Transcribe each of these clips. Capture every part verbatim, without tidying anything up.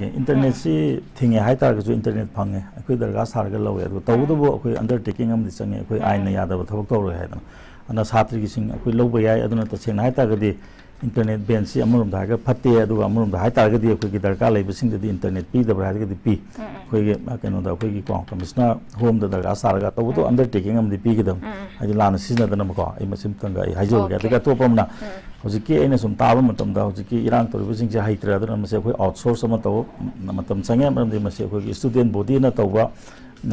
ꯏꯟꯇꯔꯅꯦꯠꯁꯤ ꯊꯤꯡꯉꯦ ꯍꯥꯏꯇꯥꯔꯒꯁꯨ internet ꯐꯪꯉꯦ, ꯑꯩꯈꯣꯏ ꯗꯔꯀꯥꯔ ꯁꯥꯔꯒ ꯂꯧꯋꯦ꯫ ꯑꯗꯨꯒ ꯇꯧꯕꯇꯕꯨ ꯑꯩꯈꯣꯏ ꯑꯟꯗꯔꯇꯦꯀꯤꯡ ꯑꯃꯗꯤ ꯆꯪꯉꯦ, ꯑꯩꯈꯣꯏ ꯑꯥꯏꯟꯅ ꯌꯥꯗꯕ ꯊꯕꯛ ꯇꯧꯔꯣꯏ ꯍꯥꯏꯗꯅ꯫ ꯑꯗꯨꯅ ꯁꯥꯇ꯭ꯔꯒꯤꯁꯤꯡ ꯑꯩꯈꯣꯏ ꯂꯧꯕ ꯌꯥꯏ꯫ ꯑꯗꯨꯅ ꯇꯁꯦꯡꯅ ꯍꯥꯏꯇꯥꯔꯒꯗꯤ ꯏꯟꯇꯔꯅꯦꯠ ꯕꯦꯟꯁꯤ ꯑꯃꯔꯣꯝꯗ ꯍꯥꯏꯔꯒ ꯐꯠꯇꯦ, ꯑꯗꯨꯒ ꯑꯃꯔꯣꯝꯗ ꯍꯥꯏꯇꯥꯔꯒꯗꯤ ꯑꯩꯈꯣꯏꯒꯤ ꯗꯔꯀꯥꯔ ꯂꯩꯕꯁꯤꯡꯗꯗꯤ ꯏꯟꯇꯔꯅꯦꯠ ꯄꯤꯗꯕ꯭ꯔꯥ ꯍꯥꯏꯔꯒꯗꯤ ꯄꯤ꯫ ꯑꯩꯈꯣꯏꯒꯤ, ꯑ, ꯀꯩꯅꯣꯗ ꯑꯩꯈꯣꯏꯒꯤ ꯀꯣ ꯀꯃꯤꯁꯅꯔ ꯍꯣꯝꯗ ꯗꯔꯀꯥꯔ ꯁꯥꯔꯒ ꯇꯧꯕꯗꯣ ꯑꯟꯗꯔꯇꯦꯀꯤꯡ ꯑꯃꯗꯤ ꯄꯤꯒꯗꯕꯅꯤ꯫ ꯍꯥꯏꯗꯤ ꯂꯥꯟꯅ ꯁꯤꯖꯤꯟꯅꯗꯅꯕꯀꯣ꯫ ꯑꯩ ꯃꯁꯤꯃꯇꯪꯒ ꯑꯩ ꯍꯥꯏꯖꯍꯧꯔꯒꯦ꯫ ꯑꯣꯀꯦ꯫ ꯑꯗꯨꯒ ꯑꯇꯣꯞꯄ ꯑꯃꯅ ꯍꯧꯖꯤꯛꯀꯤ ꯑꯩꯅ ꯁꯨꯝ ꯇꯥꯕ ꯃꯇꯝꯗ ꯍꯧꯖꯤꯛꯀꯤ ꯏꯔꯥꯡ ꯇꯧꯔꯤꯕꯁꯤꯡꯁꯦ ꯍꯩꯇ꯭ꯔꯦ, ꯑꯗꯨꯅ ꯃꯁꯤ ꯑꯩꯈꯣꯏ ꯑꯥꯎꯠꯁꯣꯔꯁ ꯑꯃ ꯇꯧ ꯃꯇꯝ ꯆꯪꯉꯦ꯫ ꯃꯔꯝꯗꯤ ꯃꯁꯤ ꯑꯩꯈꯣꯏꯒꯤ ꯁ꯭ꯇꯨꯗꯦꯟ ꯕꯣꯗꯤꯅ ꯇꯧꯕ,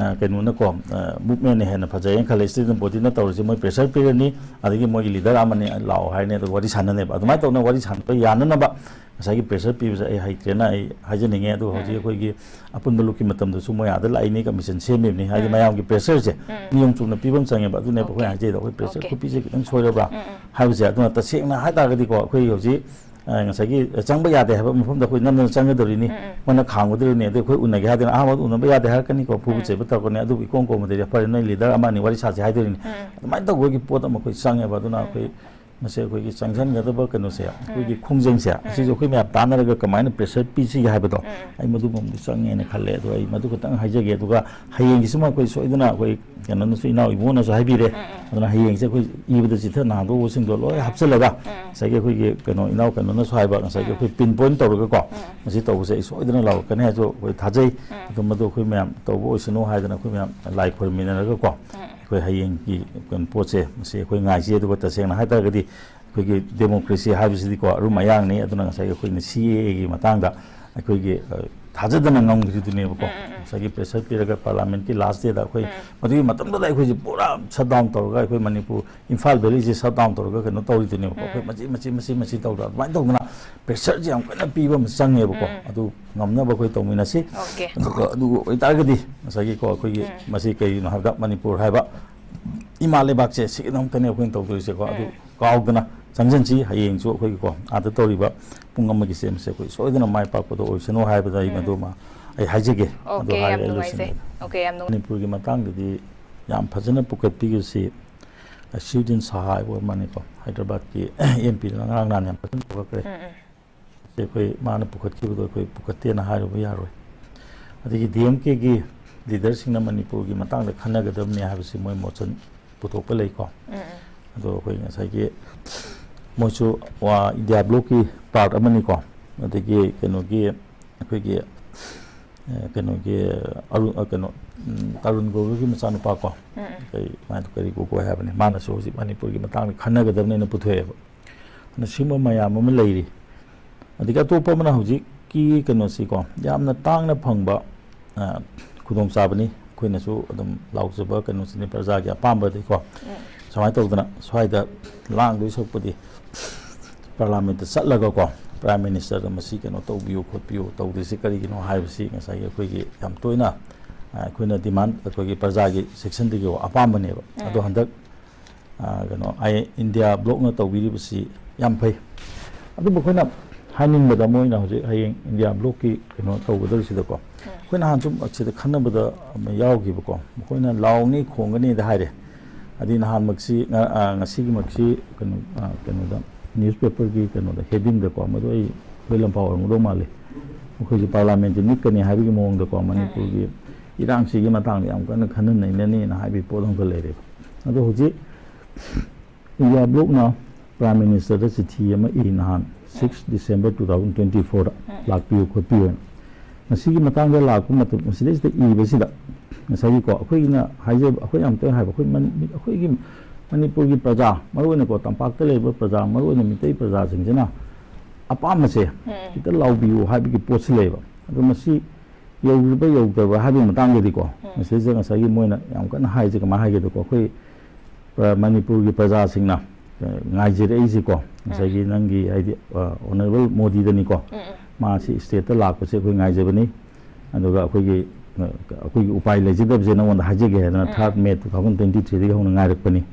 ꯑ, ꯀꯩꯅꯣꯅꯀꯣ, ꯑ, ꯃꯨꯞꯃꯦꯟꯅ ꯍꯦꯟꯅ ꯐꯖꯩꯅ ꯈꯜꯂꯦ꯫ ꯁ꯭ꯇꯨꯗꯦꯟ ꯕꯣꯗꯤꯅ ꯇꯧꯔꯤꯁꯦ ꯃꯣꯏ ꯄ꯭ꯔꯦꯁꯔ ꯄꯤꯔꯅꯤ, ꯑꯗꯒꯤ ꯃꯣꯏꯒꯤ ꯂꯤꯗꯔ ꯑꯃꯅꯤ ꯂꯥꯛꯑꯣ ꯍꯥꯏꯔꯅꯤ, ꯑꯗꯨꯒ ꯋꯥꯔꯤ ꯁꯥꯟꯅꯅꯦꯕ꯫ ꯑꯗꯨꯃꯥꯏꯅ ꯇꯧꯅ ꯋꯥꯔꯤ ꯁꯥꯟꯅꯕ ꯌꯥꯅꯅꯕ ꯉꯁꯥꯏꯒꯤ ꯄ꯭ꯔꯦꯁꯔ ꯄꯤꯕꯁꯦ ꯑꯩ ꯍꯩꯇ꯭ꯔꯦꯅ ꯑꯩ ꯍꯥꯏꯖꯅꯤꯡꯉꯦ꯫ ꯑꯗꯨꯒ ꯍꯧꯖꯤꯛ ꯑꯩꯈꯣꯏꯒꯤ ꯑꯄꯨꯟꯕ ꯂꯨꯞꯀꯤ ꯃꯇꯝꯗꯁꯨ ꯃꯣꯏ ꯑꯥꯗ ꯂꯥꯛꯏꯅꯤ, ꯀꯃꯤꯁꯟ ꯁꯦꯝꯃꯤꯕꯅꯤ ꯍꯥꯏꯗꯤ ꯃꯌꯥꯝꯒꯤ ꯄ꯭ꯔꯦꯁꯔꯁꯦ ꯅꯤꯌꯣꯝ ꯆꯨꯝꯅ ꯄꯤꯕ ꯑꯃ ꯆꯪꯉꯦꯕ꯫ ꯑꯗꯨꯅꯦꯕ ꯑꯩꯈꯣꯏ ꯑꯣꯀꯦ꯫ ꯍꯥꯏꯖꯩꯗꯣ, ꯑꯩꯈꯣꯏ ꯄ꯭ꯔꯦꯁꯔ ꯑꯣꯀꯦ꯫ ꯈꯨꯄꯤꯁꯦ ꯈꯤꯇꯪ ꯁꯣꯏꯔꯕ꯭ꯔꯥ ꯍꯥꯏꯕꯁꯦ꯫ ꯑꯗꯨꯅ ꯇꯁꯦꯡꯅ ꯍꯥꯏꯇꯥꯔꯒꯗꯤꯀꯣ, ꯑꯩꯈꯣꯏ ꯍꯧꯖꯤꯛ, ꯑ, ꯉꯁꯥꯏꯒꯤ, ꯑ, ꯆꯪꯕ ꯌꯥꯗꯦ ꯍꯥꯏꯕ ꯃꯐꯝꯗ ꯑꯩꯈꯣꯏ ꯅꯝꯗꯅ ꯆꯪꯒꯗꯧꯔꯤꯅꯤ, ꯃꯣꯏꯅ ꯈꯥꯝꯒꯗꯧꯔꯤꯅꯤ꯫ ꯑꯗꯩ ꯑꯩꯈꯣꯏ ꯎꯅꯒꯦ ꯍꯥꯏꯗꯅ ꯑꯍꯥꯟꯕꯗ ꯎꯅꯕ ꯌꯥꯗꯦ ꯍꯥꯏꯔꯛꯀꯅꯤꯀꯣ, ꯐꯨꯕ ꯆꯩꯕ ꯇꯧꯔꯛꯀꯅꯤ꯫ ꯑꯗꯨꯕꯨ ꯏꯀꯣꯟ ꯀꯣꯟꯕꯗꯗꯤ ꯐꯔꯦ, ꯅꯣꯏ ꯂꯤꯗꯔ ꯑꯃ ꯑꯅꯤ ꯋꯥꯔꯤ ꯁꯥꯁꯦ ꯍꯥꯏꯗꯣꯔꯤꯅꯤ꯫ ꯑꯗꯨꯃꯥꯏꯅ ꯇꯧꯕꯒꯤ ꯄꯣꯠ ꯑꯃ ꯑꯩꯈꯣꯏ ꯆꯪꯉꯦꯕ꯫ ꯑꯗꯨꯅ ꯑꯩꯈꯣꯏ ꯃꯁꯤ ꯑꯩꯈꯣꯏꯒꯤ ꯆꯪꯁꯤꯟꯒꯗꯕ ꯀꯩꯅꯣꯁꯦ, ꯑꯩꯈꯣꯏꯒꯤ ꯈꯣꯡꯖꯪꯁꯦ, ꯑꯁꯤꯁꯨ ꯑꯩꯈꯣꯏ ꯃꯌꯥꯝ ꯇꯥꯟꯅꯔꯒ ꯀꯃꯥꯏꯅ ꯄ꯭ꯔꯦꯁꯔ ꯄꯤꯁꯤꯒꯦ ꯍꯥꯏꯕꯗꯣ ꯑꯩ ꯃꯗꯨꯃꯗꯤ ꯆꯪꯉꯦꯅ ꯈꯜꯂꯦ꯫ ꯑꯗꯣ ꯑꯩ ꯃꯗꯨ ꯈꯛꯇꯪ ꯍꯥꯏꯖꯒꯦ꯫ ꯑꯗꯨꯒ ꯍꯌꯦꯡꯒꯤꯁꯤꯃ ꯑꯩꯈꯣꯏ ꯁꯣꯏꯗꯅ ꯑꯩꯈꯣꯏ ꯀꯩꯅꯣꯅꯁꯨ, ꯏꯅꯥꯎ ꯏꯕꯨꯡꯉꯣꯅꯁꯨ ꯍꯥꯏꯕꯤꯔꯦ꯫ ꯑꯗꯨꯅ ꯍꯌꯦꯡꯁꯦ ꯑꯩꯈꯣꯏ ꯏꯕꯗ ꯆꯤꯊ ꯅꯥꯟꯗꯣꯛꯎꯕꯁꯤꯡꯗꯣ ꯂꯣꯏ ꯍꯥꯞꯆꯤꯜꯂꯒ ꯉꯁꯥꯏꯒꯤ ꯑꯩꯈꯣꯏꯒꯤ ꯀꯩꯅꯣ, ꯏꯅꯥꯎ ꯀꯩꯅꯣꯅꯁꯨ ꯍꯥꯏꯕ, ꯉꯁꯥꯏꯒꯤ ꯑꯩꯈꯣꯏ ꯄꯤꯟ ꯄꯣꯏꯟ ꯇꯧꯔꯒꯀꯣ ꯃꯁꯤ ꯇꯧꯕꯁꯦ ꯑꯩ ꯁꯣꯏꯗꯅ ꯂꯥꯎꯔꯛꯀꯅꯤ ꯍꯥꯏꯁꯨ ꯑꯩꯈꯣꯏ ꯊꯥꯖꯩ꯫ ꯑꯗꯨ ꯃꯗꯨ ꯑꯩꯈꯣꯏ ꯃꯌꯥꯝ ꯇꯧꯕ ꯑꯣꯏꯁꯅꯨ ꯍꯥꯏꯗꯅ ꯑꯩꯈꯣꯏ ꯃꯌꯥꯝ ꯂꯥꯏ ꯈꯣꯏꯔꯝꯃꯤꯟꯅꯔꯒꯀꯣ ꯑꯩꯈꯣꯏ ꯍꯌꯦꯡꯒꯤ ꯀꯩꯅꯣ ꯄꯣꯠꯁꯦ ꯃꯁꯤ ꯑꯩꯈꯣꯏ ꯉꯥꯏꯖꯩ꯫ ꯑꯗꯨꯒ ꯇꯁꯦꯡꯅ ꯍꯥꯏꯇꯥꯔꯒꯗꯤ ꯑꯩꯈꯣꯏꯒꯤ ꯗꯦꯃꯣꯀ꯭ꯔꯦꯁꯤ ꯍꯥꯏꯕꯁꯤꯗꯤꯀꯣ ꯑꯔꯨꯝ ꯑꯌꯥꯡꯅꯤ꯫ ꯑꯗꯨꯅ ꯉꯁꯥꯏꯒꯤ ꯑꯩꯈꯣꯏꯅ ꯁꯤ ꯑꯦ ꯑꯦꯒꯤ ꯃꯇꯥꯡꯗ ꯑꯩꯈꯣꯏꯒꯤ, ꯑ, ꯊꯥꯖꯗꯅ ꯉꯝꯈꯤꯕꯗꯨꯅꯦꯕꯀꯣ꯫ ꯉꯁꯥꯏꯒꯤ ꯄ꯭ꯔꯦꯁꯔ ꯄꯤꯔꯒ ꯄꯥꯔꯂꯥꯃꯦꯟꯠꯀꯤ ꯂꯥꯁ ꯗꯦꯗ ꯑꯩꯈꯣꯏ ꯃꯗꯨꯒꯤ ꯃꯇꯝꯗꯨꯗ ꯑꯩꯈꯣꯏꯁꯦ ꯄꯨꯔꯥ ꯁꯠ ꯗꯥꯎꯟ ꯇꯧꯔꯒ ꯑꯩꯈꯣꯏ ꯃꯅꯤꯄꯨꯔ ꯏꯝꯐꯥꯜ ꯚꯦꯂꯤꯁꯦ ꯁꯠ ꯗꯥꯎꯟ ꯇꯧꯔꯒ ꯀꯩꯅꯣ ꯇꯧꯔꯤꯗꯨꯅꯦꯕꯀꯣ꯫ ꯑꯩꯈꯣꯏ ꯃꯆꯤ, ꯃꯆꯤ, ꯃꯆꯤ, ꯃꯆꯤ ꯇꯧꯗꯅ ꯑꯗꯨꯃꯥꯏꯅ ꯇꯧꯗꯅ ꯄ꯭ꯔꯦꯁꯔꯁꯦ ꯌꯥꯝ ꯀꯟꯅ ꯄꯤꯕ ꯑꯃ ꯆꯪꯉꯦꯕꯀꯣ꯫ ꯑꯗꯨ ꯉꯝꯅꯕ ꯑꯩꯈꯣꯏ ꯇꯧꯃꯤꯟꯅꯁꯤ꯫ ꯑꯣꯀꯦ꯫ ꯑꯗꯨꯒ ꯑꯗꯨ ꯑꯣꯏꯇꯥꯔꯒꯗꯤ ꯉꯁꯥꯏꯒꯤꯀꯣ ꯑꯩꯈꯣꯏꯒꯤ ꯃꯁꯤ ꯀꯩꯒꯤꯅꯣ ꯍꯥꯏꯕꯗ ꯃꯅꯤꯄꯨꯔ ꯍꯥꯏꯕ ꯏꯃꯥ ꯂꯩꯕꯥꯛꯁꯦ ꯁꯤꯒꯤꯗꯃꯛꯇꯅꯦ ꯑꯩꯈꯣꯏꯅ ꯇꯧꯗꯣꯏꯁꯦꯀꯣ꯫ ꯑꯗꯨ ꯀꯥꯎꯗꯅ ꯆꯪꯁꯤꯟꯁꯤ꯫ ꯍꯌꯦꯡꯁꯨ ꯑꯩꯈꯣꯏꯒꯤꯀꯣ ꯑꯥꯗ ꯇꯧꯔꯤꯕ ꯄꯨꯡ ꯑꯃꯒꯤ ꯁꯦꯝꯁꯦ ꯑꯩꯈꯣꯏ ꯁꯣꯏꯗꯅ ꯃꯥꯏ ꯄꯥꯛꯄꯗꯣ ꯑꯣꯏꯁꯅꯨ ꯍꯥꯏꯕꯗ ꯑꯩ ꯃꯗꯨꯃ ꯑꯩ ꯍꯥꯏꯖꯒꯦ꯫ ꯑꯗꯨ ꯑꯣꯀꯦ, ꯍꯥꯏꯔꯒ ꯌꯥꯝ ꯑꯩ ꯅꯨꯡꯉꯥꯏꯖꯩ꯫ ꯂꯣꯏꯁꯤꯟꯖꯒꯦ꯫ ꯑꯣꯀꯦ, ꯌꯥꯝ ꯅꯨꯡꯉꯥꯏ꯫ ꯃꯅꯤꯄꯨꯔꯒꯤ ꯃꯇꯥꯡꯗꯗꯤ ꯌꯥꯝ ꯐꯖꯅ ꯄꯨꯈꯠꯄꯤꯈꯤꯕꯁꯤ ꯑꯁꯤꯔꯨꯗꯤꯟ ꯁꯍꯥ ꯍꯥꯏꯕ ꯑꯃꯅꯤꯀꯣ, ꯍꯥꯏꯗ꯭ꯔꯕꯥꯗꯀꯤ ꯑꯦꯝ ꯄꯤꯗꯨꯅ ꯉꯔꯥꯡ ꯅꯍꯥꯟ ꯌꯥꯝ ꯐꯖꯅ ꯄꯨꯈꯠꯈ꯭ꯔꯦ꯫ ꯑꯩꯈꯣꯏ ꯃꯥꯅ ꯄꯨꯈꯠꯈꯤꯕꯗꯣ ꯑꯩꯈꯣꯏ ꯄꯨꯈꯠꯇꯦꯅ ꯍꯥꯏꯔꯨꯕ ꯌꯥꯔꯣꯏ꯫ ꯑꯗꯒꯤ ꯗꯤ ꯑꯦꯝ ꯀꯦꯒꯤ ꯂꯤꯗꯔꯁꯤꯡꯅ ꯃꯅꯤꯄꯨꯔꯒꯤ ꯃꯇꯥꯡꯗ ꯈꯟꯅꯒꯗꯕꯅꯤ ꯍꯥꯏꯕꯁꯤ ꯃꯣꯏ ꯃꯣꯁꯟ ꯄꯨꯊꯣꯛꯄ ꯂꯩꯀꯣ꯫ ꯑꯗꯣ ꯑꯩꯈꯣꯏ ꯉꯁꯥꯏꯒꯤ ꯃꯣꯏꯁꯨ ꯋꯥ ꯏꯟꯗꯤꯌꯥ ꯕ꯭ꯂꯣꯛꯀꯤ ꯄꯥꯔꯠ ꯑꯃꯅꯤꯀꯣ꯫ ꯑꯗꯒꯤ ꯀꯩꯅꯣꯒꯤ ꯑꯩꯈꯣꯏꯒꯤ ꯑꯦ, ꯀꯩꯅꯣꯒꯤ ꯑꯔꯨ ꯑ, ꯀꯩꯅꯣ ꯎꯝ, ꯇꯔꯨꯟ ꯒꯣꯒꯣꯏꯒꯤ ꯃꯆꯥꯅꯨꯄꯥ ꯀꯣ꯫ ꯀꯩ ꯃꯥꯗꯣ ꯀꯔꯤ ꯒꯣꯒꯣꯏ ꯍꯥꯏꯕꯅꯤ, ꯃꯥꯅꯁꯨ ꯍꯧꯖꯤꯛ ꯃꯅꯤꯄꯨꯔꯒꯤ ꯃꯇꯥꯡꯗ ꯈꯟꯅꯒꯗꯕꯅꯦꯅ ꯄꯨꯊꯣꯛꯑꯦꯕ꯫ ꯑꯗꯨꯅ ꯁꯤꯒꯨꯝꯕ ꯃꯌꯥꯝ ꯑꯃ ꯂꯩꯔꯤ꯫ ꯑꯗꯒꯤ ꯑꯇꯣꯞꯄ ꯑꯃꯅ ꯍꯧꯖꯤꯛꯀꯤ ꯀꯩꯅꯣꯁꯤꯀꯣ, ꯌꯥꯝꯅ ꯇꯥꯡꯅ ꯐꯪꯕ ꯑ, ꯈꯨꯗꯣꯡꯆꯥꯕꯅꯤ꯫ ꯑꯩꯈꯣꯏꯅꯁꯨ ꯑꯗꯨꯝ ꯂꯥꯎꯖꯕ ꯀꯩꯅꯣꯁꯤꯅꯤ, ꯄ꯭ꯔꯖꯥꯒꯤ ꯑꯄꯥꯝꯕꯗꯤꯀꯣ꯫ ꯁꯨꯃꯥꯏꯅ ꯇꯧꯗꯅ ꯁ꯭ꯋꯥꯏꯗ ꯂꯥꯡꯗꯣꯏ ꯁꯔꯨꯛꯄꯨꯗꯤ ꯄꯥꯔꯂꯥꯃꯦꯟꯠꯇ ꯆꯠꯂꯒꯀꯣ, ꯄ꯭ꯔꯥꯏꯝ ꯃꯤꯅꯤꯁꯇꯔꯗ ꯃꯁꯤ ꯀꯩꯅꯣ ꯇꯧꯕꯤꯌꯨ ꯈꯣꯠꯄꯤꯌꯨ, ꯇꯧꯗ꯭ꯔꯤꯁꯤ ꯀꯔꯤꯒꯤꯅꯣ ꯍꯥꯏꯕꯁꯤ ꯉꯁꯥꯏꯒꯤ ꯑꯩꯈꯣꯏꯒꯤ ꯌꯥꯝ ꯇꯣꯏꯅ, ꯑ, ꯑꯩꯈꯣꯏꯅ ꯗꯤꯃꯥꯟ, ꯑꯩꯈꯣꯏꯒꯤ ꯄ꯭ꯔꯖꯥꯒꯤ ꯁꯦꯛꯁꯟꯗꯒꯤ ꯑꯄꯥꯝꯕꯅꯦꯕ꯫ ꯑꯗꯣ ꯍꯟꯗꯛ ꯑ, ꯀꯩꯅꯣ, ꯑꯥꯏ-, ꯏꯟꯗꯤꯌꯥ ꯕ꯭ꯂꯣꯛꯅ ꯇꯧꯕꯤꯔꯤꯕꯁꯤ ꯌꯥꯝ ꯐꯩ꯫ ꯑꯗꯨꯕꯨ ꯑꯩꯈꯣꯏꯅ ꯍꯥꯏꯅꯤꯡꯕꯗ, ꯃꯣꯏꯅ ꯍꯧꯖꯤꯛ ꯍꯌꯦꯡ ꯏꯟꯗꯤꯌꯥ ꯕ꯭ꯂꯣꯛꯀꯤ ꯀꯩꯅꯣ ꯇꯧꯒꯗꯧꯔꯤꯁꯤꯗꯀꯣ, ꯑꯩꯈꯣꯏ ꯅꯍꯥꯟ ꯁꯨꯝ ꯑꯁꯤꯗ ꯈꯟꯅꯕꯗ ꯑꯃ ꯌꯥꯎꯈꯤꯕꯀꯣ, ꯃꯈꯣꯏꯅ "ꯂꯥꯎꯅꯤ ꯈꯣꯡꯒꯅꯤꯗ" ꯍꯥꯏꯔꯦ꯫ ꯑꯗꯩ ꯅꯍꯥꯟꯃꯛꯁꯤ, ꯉ-, ꯑ, ꯉꯁꯤꯒꯤꯃꯛꯁꯤ ꯀꯩꯅꯣ, ꯑ, ꯀꯩꯅꯣꯗ, ꯅ꯭ꯌꯨꯁꯄꯦꯄꯔꯒꯤ ꯀꯩꯅꯣꯗ, ꯍꯦꯗꯤꯡꯗꯀꯣ, ꯃꯗꯨ ꯑꯩ, ꯑꯩꯈꯣꯏ ꯂꯝꯄꯥꯛ ꯑꯣꯏꯔꯝꯒꯗꯧ ꯃꯥꯜꯂꯤ, ꯑꯩꯈꯣꯏꯁꯤ ꯄꯥꯔꯂꯥꯃꯦꯟꯁꯤ ꯅꯤꯛꯀꯅꯤ ꯍꯥꯏꯕꯒꯤ ꯃꯑꯣꯡꯗꯀꯣ, ꯃꯅꯤꯄꯨꯔꯒꯤ ꯏꯔꯥꯡꯁꯤꯒꯤ ꯃꯇꯥꯡꯗ ꯌꯥꯝ ꯀꯟꯅ ꯈꯟꯅ ꯅꯩꯅꯅꯤꯅ ꯍꯥꯏꯕꯒꯤ ꯄꯣꯠ ꯑꯃꯈꯛ ꯂꯩꯔꯦꯕ꯫ ꯑꯗꯣ ꯍꯧꯖꯤꯛ ꯏꯟꯗꯤꯌꯥ ꯕ꯭ꯂꯣꯛꯅ ꯄ꯭ꯔꯥꯏꯝ ꯃꯤꯅꯤꯁꯇꯔꯗ ꯆꯤꯊꯤ ꯑꯃ ꯏ ꯅꯍꯥꯟ, six December two thousand twenty fourꯗ ꯂꯥꯛꯄꯤꯌꯨ ꯈꯣꯠꯄꯤꯌꯨ ꯍꯥꯏꯅ꯫ ꯃꯁꯤꯒꯤ ꯃꯇꯥꯡꯗ ꯂꯥꯛꯄ ꯃꯇꯝ, ꯃꯁꯤꯗꯩꯁꯤꯗ ꯏꯕꯁꯤꯗ ꯉꯁꯥꯏꯒꯤꯀꯣ, ꯑꯩꯈꯣꯏꯒꯤꯅ ꯍꯥꯏꯖꯕ, ꯑꯩꯈꯣꯏ ꯌꯥꯝ ꯇꯣꯏꯅ ꯍꯥꯏꯕ, ꯑꯩꯈꯣꯏ ꯃꯅꯤ-, ꯑꯩꯈꯣꯏꯒꯤ ꯃꯅꯤꯄꯨꯔꯒꯤ ꯄ꯭ꯔꯖꯥ, ꯃꯔꯨꯑꯣꯏꯅꯀꯣ ꯇꯝꯄꯥꯛꯇ ꯂꯩꯔꯤꯕ ꯄ꯭ꯔꯖꯥ, ꯃꯔꯨꯑꯣꯏꯅ ꯃꯤꯇꯩ ꯄ꯭ꯔꯖꯥꯁꯤꯡꯁꯤꯅ ꯑꯄꯥꯝꯕꯁꯦ ꯈꯤꯇ ꯂꯥꯎꯕꯤꯌꯨ ꯍꯥꯏꯕꯒꯤ ꯄꯣꯠꯁꯤ ꯂꯩꯌꯦꯕ꯫ ꯑꯗꯣ ꯃꯁꯤ ꯌꯧꯔꯤꯕ ꯌꯧꯗꯕ ꯍꯥꯏꯕꯒꯤ ꯃꯇꯥꯡꯗꯗꯤꯀꯣ, ꯃꯁꯤꯗꯩꯁꯤꯗ ꯉꯁꯥꯏꯒꯤ ꯃꯣꯏꯅ ꯌꯥꯝ ꯀꯟꯅ ꯍꯥꯏꯔꯤꯁꯦ ꯀꯃꯥꯏꯅ ꯍꯥꯏꯒꯦꯗꯀꯣ, ꯑꯩꯈꯣꯏ, ꯑ, ꯃꯅꯤꯄꯨꯔꯒꯤ ꯄ꯭ꯔꯖꯥꯁꯤꯡꯅ, ꯑ, ꯉꯥꯏꯖꯔꯛꯏꯁꯦꯀꯣ, ꯉꯁꯥꯏꯒꯤ ꯅꯪꯒꯤ ꯍꯥꯏꯗꯤ, ꯑ, ꯑꯣꯅꯔꯦꯕꯜ ꯃꯣꯗꯤꯗꯅꯤꯀꯣ, ꯃꯥꯁꯤ ꯁ꯭ꯇꯦꯠꯇ ꯂꯥꯛꯄꯁꯦ ꯑꯩꯈꯣꯏ ꯉꯥꯏꯖꯕꯅꯤ꯫ ꯑꯗꯨꯒ ꯑꯩꯈꯣꯏꯒꯤ, ꯑ, ꯑꯩꯈꯣꯏꯒꯤ ꯎꯄꯥꯏ ꯂꯩꯖꯗꯕꯁꯦ ꯅꯉꯣꯟꯗ ꯍꯥꯏꯖꯒꯦ ꯍꯥꯏꯗꯅ third May two thousand twenty threeꯗꯒꯤ ꯍꯧꯅ ꯉꯥꯏꯔꯛꯄꯅꯤ꯫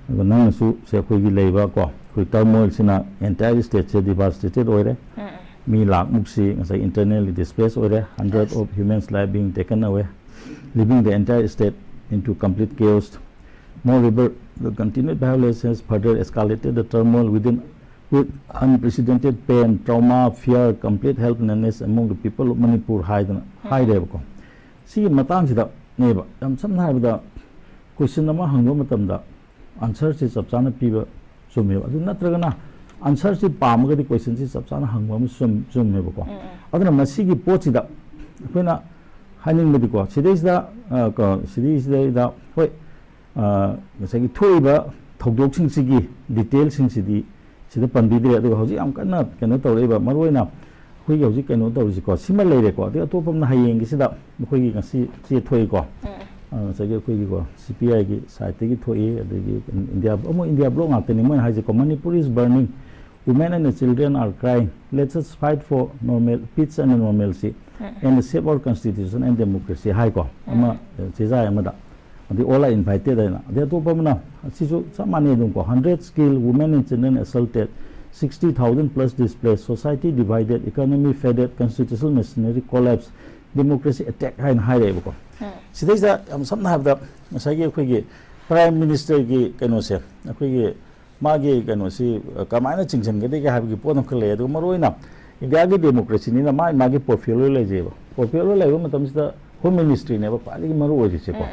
ꯑꯗꯨꯒ ꯅꯪꯅꯁꯨ ꯁꯦ ꯑꯩꯈꯣꯏꯒꯤ ꯂꯩꯕ ꯀꯣ, ꯑꯩꯈꯣꯏ turmoilꯁꯤꯅ entire stateꯁꯦ devastated ꯑꯣꯏꯔꯦ꯫ ꯃꯤ ꯂꯥꯛꯃꯨꯛꯁꯤ ꯉꯁꯥꯏ internally displaced ꯑꯣꯏꯔꯦ, hundred of humans life being taken away, leaving the entire state into complete chaos. Moreover, the continued violence has further escalated the turmoil within With unprecedented pain, trauma, fear, complete helplessness among the people of Manipur ꯍꯥꯏꯗꯅ ꯍꯥꯏꯔꯦꯕꯀꯣ꯫ ꯁꯤꯒꯤ ꯃꯇꯥꯡꯁꯤꯗꯅꯦꯕ, ꯌꯥꯝ ꯁꯝꯅ ꯍꯥꯏꯔꯕꯗ, ꯀꯣꯏꯁꯟ ꯑꯃ ꯍꯪꯕ ꯃꯇꯝꯗ ꯑꯟꯁꯔꯁꯤ ꯆꯞ ꯆꯥꯅ ꯄꯤꯕ ꯆꯨꯝꯃꯦꯕ꯫ ꯑꯗꯨ ꯅꯠꯇ꯭ꯔꯒꯅ ꯑꯟꯁꯔꯁꯤ ꯄꯥꯝꯃꯒꯗꯤ ꯀꯣꯏꯁꯟꯁꯤ ꯆꯞ ꯆꯥꯅ ꯍꯪꯕ ꯑꯃ ꯆꯨꯝ-, ꯆꯨꯝꯃꯦꯕꯀꯣ꯫ ꯑꯗꯨꯅ ꯃꯁꯤꯒꯤ ꯄꯣꯠꯁꯤꯗ ꯑꯩꯈꯣꯏꯅ ꯍꯥꯏꯅꯤꯡꯕꯗꯤꯀꯣ, ꯁꯤꯗꯩꯁꯤꯗ, ꯑ, ꯀꯣ, ꯁꯤꯗꯩꯁꯤꯗꯩꯗ, ꯍꯣꯏ, ꯑ, ꯉꯁꯥꯏꯒꯤ ꯊꯣꯛꯏꯕ ꯊꯧꯗꯣꯛꯁꯤꯡꯁꯤꯒꯤ ꯗꯤꯇꯦꯜꯁꯤꯡꯁꯤꯗꯤ ꯁꯤꯗ ꯄꯟꯕꯤꯗ꯭ꯔꯦ꯫ ꯑꯗꯨꯒ ꯍꯧꯖꯤꯛ ꯌꯥꯝ ꯀꯟꯅ ꯀꯩꯅꯣ ꯇꯧꯔꯛꯏꯕ, ꯃꯔꯨ ꯑꯣꯏꯅ ꯑꯩꯈꯣꯏꯒꯤ ꯍꯧꯖꯤꯛ ꯀꯩꯅꯣ ꯇꯧꯔꯤꯁꯤꯀꯣ, ꯁꯤꯃ ꯂꯩꯔꯦꯀꯣ꯫ ꯑꯗꯩ ꯑꯇꯣꯞꯄ ꯑꯃꯅ ꯍꯌꯦꯡꯒꯤꯁꯤꯗ ꯑꯩꯈꯣꯏꯒꯤ ꯉꯁꯤ ꯆꯦ ꯊꯣꯛꯏꯀꯣ꯫ ꯑ, ꯉꯁꯥꯏꯒꯤ ꯑꯩꯈꯣꯏꯒꯤꯀꯣ, ꯁꯤ ꯄꯤ ꯑꯥꯏꯒꯤ ꯁꯥꯏꯠꯇꯒꯤ ꯊꯣꯛꯏ, ꯑꯗꯒꯤ ꯏꯟꯗꯤꯌꯥ, ꯑꯃꯨꯛ ꯏꯟꯗꯤꯌꯥ ꯕ꯭ꯂꯣꯛ ꯉꯥꯛꯇꯅꯤ ꯃꯣꯏꯅ ꯍꯥꯏꯁꯦꯀꯣ, "Manipur is burning, women and children are crying, let us fight for normal, peace and normalcy, and save our constitution and democracy" ꯍꯥꯏꯀꯣ, ꯑꯃ, ꯑ, ꯆꯦꯖꯥꯏ ꯑꯃꯗ꯫ ꯑꯗꯩ "All are invited" ꯍꯥꯏꯅ꯫ ꯑꯗꯩ ꯑꯇꯣꯞꯄ ꯑꯃꯅ, ꯑꯁꯤꯁꯨ ꯆꯞ ꯃꯥꯟꯅꯩ ꯑꯗꯨꯝ ꯀꯣ, "Hundred skilled women and children assaulted, sixty thousand plus displaced, society divided, economy faded, constitutional machinery collapse, democracy attack" ꯍꯥꯏꯅ ꯍꯥꯏꯔꯛꯑꯦꯕꯀꯣ꯫ ꯁꯤꯗꯩꯁꯤꯗ ꯌꯥꯝ ꯁꯝꯅ ꯍꯥꯏꯔꯕꯗ, ꯉꯁꯥꯏꯒꯤ ꯑꯩꯈꯣꯏꯒꯤ ꯄ꯭ꯔꯥꯏꯝ ꯃꯤꯅꯤꯁꯇꯔꯒꯤ ꯀꯩꯅꯣꯁꯦ, ꯑꯩꯈꯣꯏꯒꯤ ꯃꯥꯒꯤ ꯀꯩꯅꯣꯁꯤ, ꯑ, ꯀꯃꯥꯏꯅ ꯆꯤꯡꯁꯤꯟꯒꯗꯒꯦ ꯍꯥꯏꯕꯒꯤ ꯄꯣꯠ ꯑꯃꯈꯛ ꯂꯩ꯫ ꯑꯗꯨꯒ ꯃꯔꯨꯑꯣꯏꯅ ꯏꯟꯗꯤꯌꯥꯒꯤ ꯗꯦꯃꯣꯀ꯭ꯔꯦꯁꯤꯅꯤꯅ ꯃꯥꯒꯤ, ꯃꯥꯒꯤ ꯄꯣꯔꯠꯐꯣꯂꯤꯑꯣ ꯂꯩꯖꯩꯑꯕ꯫ ꯄꯣꯔꯠꯐꯣꯂꯤꯑꯣ ꯂꯩꯕ ꯃꯇꯝꯁꯤꯗ ꯍꯣꯝ ꯃꯤꯅꯤꯁꯇ꯭ꯔꯤꯅꯦꯕ ꯈ꯭ꯋꯥꯏꯗꯒꯤ ꯃꯔꯨ ꯑꯣꯏꯔꯤꯁꯦꯀꯣ꯫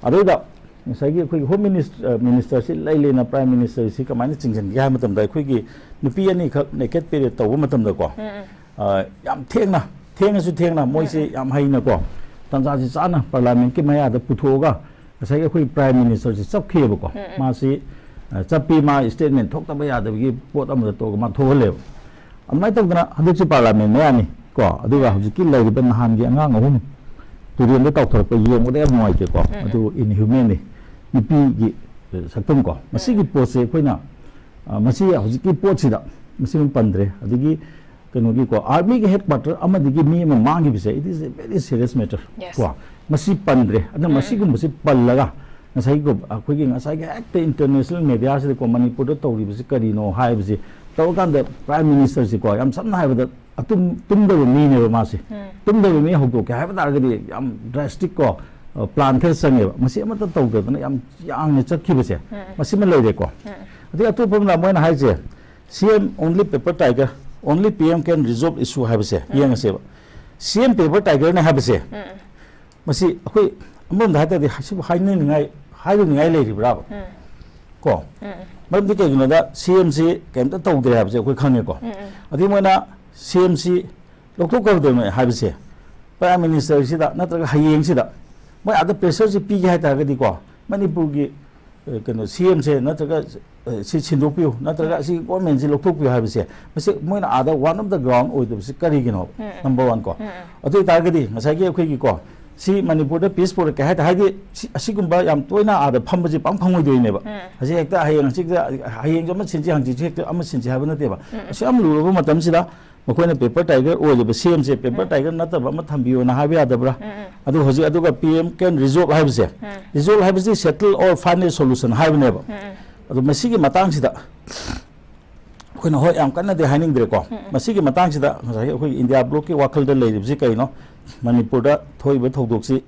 ꯑꯗꯨꯗ ꯉꯁꯥꯏꯒꯤ ꯑꯩꯈꯣꯏꯒꯤ ꯍꯣꯝ ꯃꯤꯅꯤꯁ-, ꯑ, ꯃꯤꯅꯤꯁꯇꯔꯁꯤ ꯂꯩ ꯂꯩꯅ ꯄ꯭ꯔꯥꯏꯝ ꯃꯤꯅꯤꯁꯇꯔꯁꯤ ꯀꯃꯥꯏꯅ ꯆꯤꯡꯁꯤꯟꯒꯦ ꯍꯥꯏꯕ ꯃꯇꯝꯗ, ꯑꯩꯈꯣꯏꯒꯤ ꯅꯨꯄꯤ ꯑꯅꯤꯈꯛ ꯅꯦꯀꯦꯠ ꯄꯦꯔꯦꯠ ꯇꯧꯕ ꯃꯇꯝꯗꯀꯣ, ꯑ, ꯌꯥꯝ ꯊꯦꯡꯅ, ꯊꯦꯡꯉꯁꯨ ꯊꯦꯡꯅ ꯃꯣꯏꯁꯤ ꯌꯥꯝ ꯍꯩꯅꯀꯣ, ꯇꯥꯟꯖꯥꯁꯤ ꯆꯥꯅ ꯄꯥꯔꯂꯥꯃꯦꯟꯠꯀꯤ ꯃꯌꯥꯗ ꯄꯨꯊꯣꯛꯑꯒ ꯉꯁꯥꯏꯒꯤ ꯑꯩꯈꯣꯏ ꯄ꯭ꯔꯥꯏꯝ ꯃꯤꯅꯤꯁꯇꯔꯁꯤ ꯆꯞꯈꯤꯑꯕꯀꯣ꯫ ꯃꯥꯁꯤ, ꯑ, ꯆꯞꯄꯤ, ꯃꯥ ꯁ꯭ꯇꯦꯠꯃꯦꯟꯠ ꯊꯣꯛꯇꯕ ꯌꯥꯗꯕꯒꯤ ꯄꯣꯠ ꯑꯃꯗ ꯇꯧꯔꯒ ꯃꯥ ꯊꯣꯛꯍꯜꯂꯦꯕ꯫ ꯑꯗꯨꯃꯥꯏꯅ ꯇꯧꯗꯅ ꯍꯟꯗꯛꯁꯤ ꯄꯥꯔꯂꯥꯃꯦꯟꯠ ꯃꯌꯥꯅꯤ ꯀꯣ, ꯑꯗꯨꯒ ꯍꯧꯖꯤꯛꯀꯤ ꯂꯩꯔꯤꯕ ꯅꯍꯥꯟꯒꯤ ꯑꯉꯥꯡ ꯑꯍꯨꯝ ꯇꯨꯔꯦꯟꯗ ꯇꯥꯎꯊꯔꯛꯄ ꯌꯦꯡꯕꯗ ꯌꯥꯝ ꯅꯨꯡꯉꯥꯏꯇꯦꯀꯣ꯫ ꯑꯗꯨ ꯏꯟꯍ꯭ꯌꯨꯃꯦꯟꯅꯤ, ꯅꯨꯄꯤꯒꯤ, ꯑ, ꯁꯛꯇꯝ ꯀꯣ꯫ ꯃꯁꯤꯒꯤ ꯄꯣꯠꯁꯦ ꯑꯩꯈꯣꯏꯅ, ꯑ, ꯃꯁꯤ ꯍꯧꯖꯤꯛꯀꯤ ꯄꯣꯠꯁꯤꯗ ꯃꯁꯤꯃ ꯄꯟꯗ꯭ꯔꯦ꯫ ꯑꯗꯒꯤ ꯀꯩꯅꯣꯒꯤꯀꯣ, ꯑꯥꯔꯃꯤꯒꯤ ꯍꯦꯗ ꯀ꯭ꯋꯥꯇꯔ ꯑꯃꯗꯒꯤ ꯃꯤ ꯑꯃ ꯃꯥꯡꯈꯤꯕꯁꯦ, it is a very serious matter ꯀꯣ꯫ ꯃꯁꯤ ꯄꯟꯗ꯭ꯔꯦ꯫ ꯑꯗꯨꯅ ꯃꯁꯤꯒꯨꯝꯕꯁꯤ ꯄꯜꯂꯒ ꯉꯁꯥꯏꯒꯤ ꯑꯩꯈꯣꯏꯒꯤ ꯉꯁꯥꯏꯒꯤ ꯍꯦꯛꯇ ꯏꯟꯇꯔꯅꯦꯁꯅꯦꯜ ꯃꯦꯗꯤꯌꯥꯁꯤꯗꯀꯣ, ꯃꯅꯤꯄꯨꯔꯗ ꯇꯧꯔꯤꯕꯁꯤ ꯀꯔꯤꯅꯣ ꯍꯥꯏꯕꯁꯤ ꯇꯧꯔꯀꯥꯟꯗ ꯄ꯭ꯔꯥꯏꯝ ꯃꯤꯅꯤꯁꯇꯔꯁꯤꯀꯣ, ꯌꯥꯝ ꯁꯝꯅ ꯍꯥꯏꯔꯕꯗ ꯑꯇꯨꯝ-, ꯇꯨꯝꯗꯕ ꯃꯤꯅꯦꯕ ꯃꯥꯁꯦ꯫ ꯇꯨꯝꯗꯕ ꯃꯤ ꯍꯧꯗꯣꯛꯀꯦ ꯍꯥꯏꯕ ꯇꯥꯔꯒꯗꯤ ꯌꯥꯝ ꯗ꯭ꯔꯥꯁꯇꯤꯛ ꯀꯣ, ꯑ, ꯄ꯭ꯂꯥꯟ ꯈꯔ ꯆꯪꯉꯦꯕ꯫ ꯃꯁꯤ ꯑꯃꯠꯇ ꯇꯧꯗꯗꯅ ꯌꯥꯝ ꯌꯥꯡꯅ ꯆꯠꯈꯤꯕꯁꯦ, ꯃꯁꯤꯃ ꯂꯩꯔꯦꯀꯣ꯫ ꯑꯗꯩ ꯑꯇꯣꯞꯄ ꯑꯃꯅ ꯃꯣꯏꯅ ꯍꯥꯏꯁꯦ, C M only paper tiger, only P M can resolve issue ꯍꯥꯏꯕꯁꯦ ꯌꯦꯡꯉꯁꯦꯕ꯫ C M paper tigerꯅꯦ ꯍꯥꯏꯕꯁꯦ, ꯃꯁꯤ ꯑꯩꯈꯣꯏ ꯑꯃꯔꯣꯝꯗ ꯍꯥꯏ ꯇꯥꯔꯗꯤ ꯁꯤꯕꯨ ꯍꯥꯏꯅꯅꯤꯡꯉꯥꯏ, ꯍꯥꯏꯔꯨꯅꯤꯡꯉꯥꯏ ꯂꯩꯔꯤꯕ꯭ꯔꯥꯕ? ꯀꯣ? ꯃꯔꯝꯗꯤ ꯀꯩꯒꯤꯅꯣꯗ, C M ꯁꯤ ꯀꯩꯝꯇ ꯇꯧꯗ꯭ꯔꯦ ꯍꯥꯏꯕꯁꯦ ꯑꯩꯈꯣꯏ ꯈꯪꯉꯦꯀꯣ꯫ ꯑꯗꯩ ꯃꯣꯏꯅ C M ꯁꯤ ꯂꯧꯊꯣꯛꯈ꯭ꯔꯕꯗꯣꯅꯦ ꯍꯥꯏꯕꯁꯦ, Prime Ministerꯁꯤꯗ ꯅꯠꯇ꯭ꯔꯒ ꯍꯌꯦꯡꯁꯤꯗ ꯃꯣꯏ ꯑꯥꯗ pressureꯁꯤ ꯄꯤꯒꯦ ꯍꯥꯏ ꯇꯥꯔꯒꯗꯤꯀꯣ, ꯃꯅꯤꯄꯨꯔꯒꯤ, ꯑ, ꯀꯩꯅꯣ, C Mꯁꯦ ꯅꯠꯇ꯭ꯔꯒ, ꯑ, ꯁꯤ ꯁꯤꯟꯗꯣꯛꯄꯤꯌꯨ, ꯅꯠꯇ꯭ꯔꯒ ꯑꯁꯤ governmentꯁꯤ ꯂꯧꯊꯣꯛꯄꯤꯌꯨ ꯍꯥꯏꯕꯁꯦ, ꯃꯁꯤ ꯃꯣꯏꯅ ꯑꯥꯗ one of the ground ꯑꯣꯏꯗꯕꯁꯤ ꯀꯔꯤꯒꯤꯅꯣ? Number one ꯀꯣ꯫ ꯑꯗꯨ ꯑꯣꯏꯇꯥꯔꯒꯗꯤ ꯉꯁꯥꯏꯒꯤ ꯑꯩꯈꯣꯏꯒꯤ ꯀꯣ, ꯁꯤ ꯃꯅꯤꯄꯨꯔꯗ peace ꯄꯨꯔꯛꯀꯦ ꯍꯥꯏ ꯇꯥ-, ꯍꯥꯏꯗꯤ ꯁꯤ, ꯑꯁꯤꯒꯨꯝꯕ ꯌꯥꯝ ꯇꯣꯏꯅ ꯑꯥꯗ ꯐꯝꯕꯁꯤ ꯄꯥꯡ ꯐꯪꯉꯣꯏꯗꯣꯏꯅꯦꯕ꯫ ꯍꯧꯖꯤꯛ ꯍꯦꯛꯇ ꯍꯌꯦꯡ ꯍꯪꯆꯤꯠꯇ, ꯍꯌꯦꯡꯁꯨ ꯑꯃ ꯁꯤꯟꯁꯤ, ꯍꯪꯆꯤꯠꯁꯨ ꯍꯦꯛꯇ ꯑꯃ ꯁꯤꯟꯁꯤ ꯍꯥꯏꯕ ꯅꯠꯇꯦꯕ꯫ ꯑꯁꯨꯛ ꯌꯥꯝ ꯂꯨꯔꯕ ꯃꯇꯝꯁꯤꯗ ꯃꯈꯣꯏꯅ paper tiger ꯑꯣꯏꯔꯤꯕ C Mꯁꯦ paper tiger ꯅꯠꯇꯕ ꯑꯃ ꯊꯝꯕꯤꯌꯣꯅ ꯍꯥꯏꯕ ꯌꯥꯗꯕ꯭ꯔꯥ? ꯑꯗꯨ ꯍꯧꯖꯤꯛ, ꯑꯗꯨꯒ P M can resolve ꯍꯥꯏꯕꯁꯦ, resolve ꯍꯥꯏꯕꯁꯤ settle or final solution ꯍꯥꯏꯕꯅꯦꯕ꯫ ꯑꯗꯣ ꯃꯁꯤꯒꯤ ꯃꯇꯥꯡꯁꯤꯗ ꯑꯩꯈꯣꯏꯅ, ꯍꯣꯏ, ꯌꯥꯝ ꯀꯟꯅꯗꯤ ꯍꯥꯏꯅꯤꯡꯗ꯭ꯔꯦꯀꯣ꯫ ꯃꯁꯤꯒꯤ ꯃꯇꯥꯡꯁꯤꯗ ꯉꯁꯥꯏꯒꯤ ꯑꯩꯈꯣꯏꯒꯤ India Blockꯀꯤ ꯋꯥꯈꯜꯗ ꯂꯩꯔꯤꯕꯁꯤ ꯀꯩꯅꯣ? ꯃꯅꯤꯄꯨꯔꯗ ꯊꯣꯛꯏꯕ ꯊꯧꯗꯣꯛꯁꯤ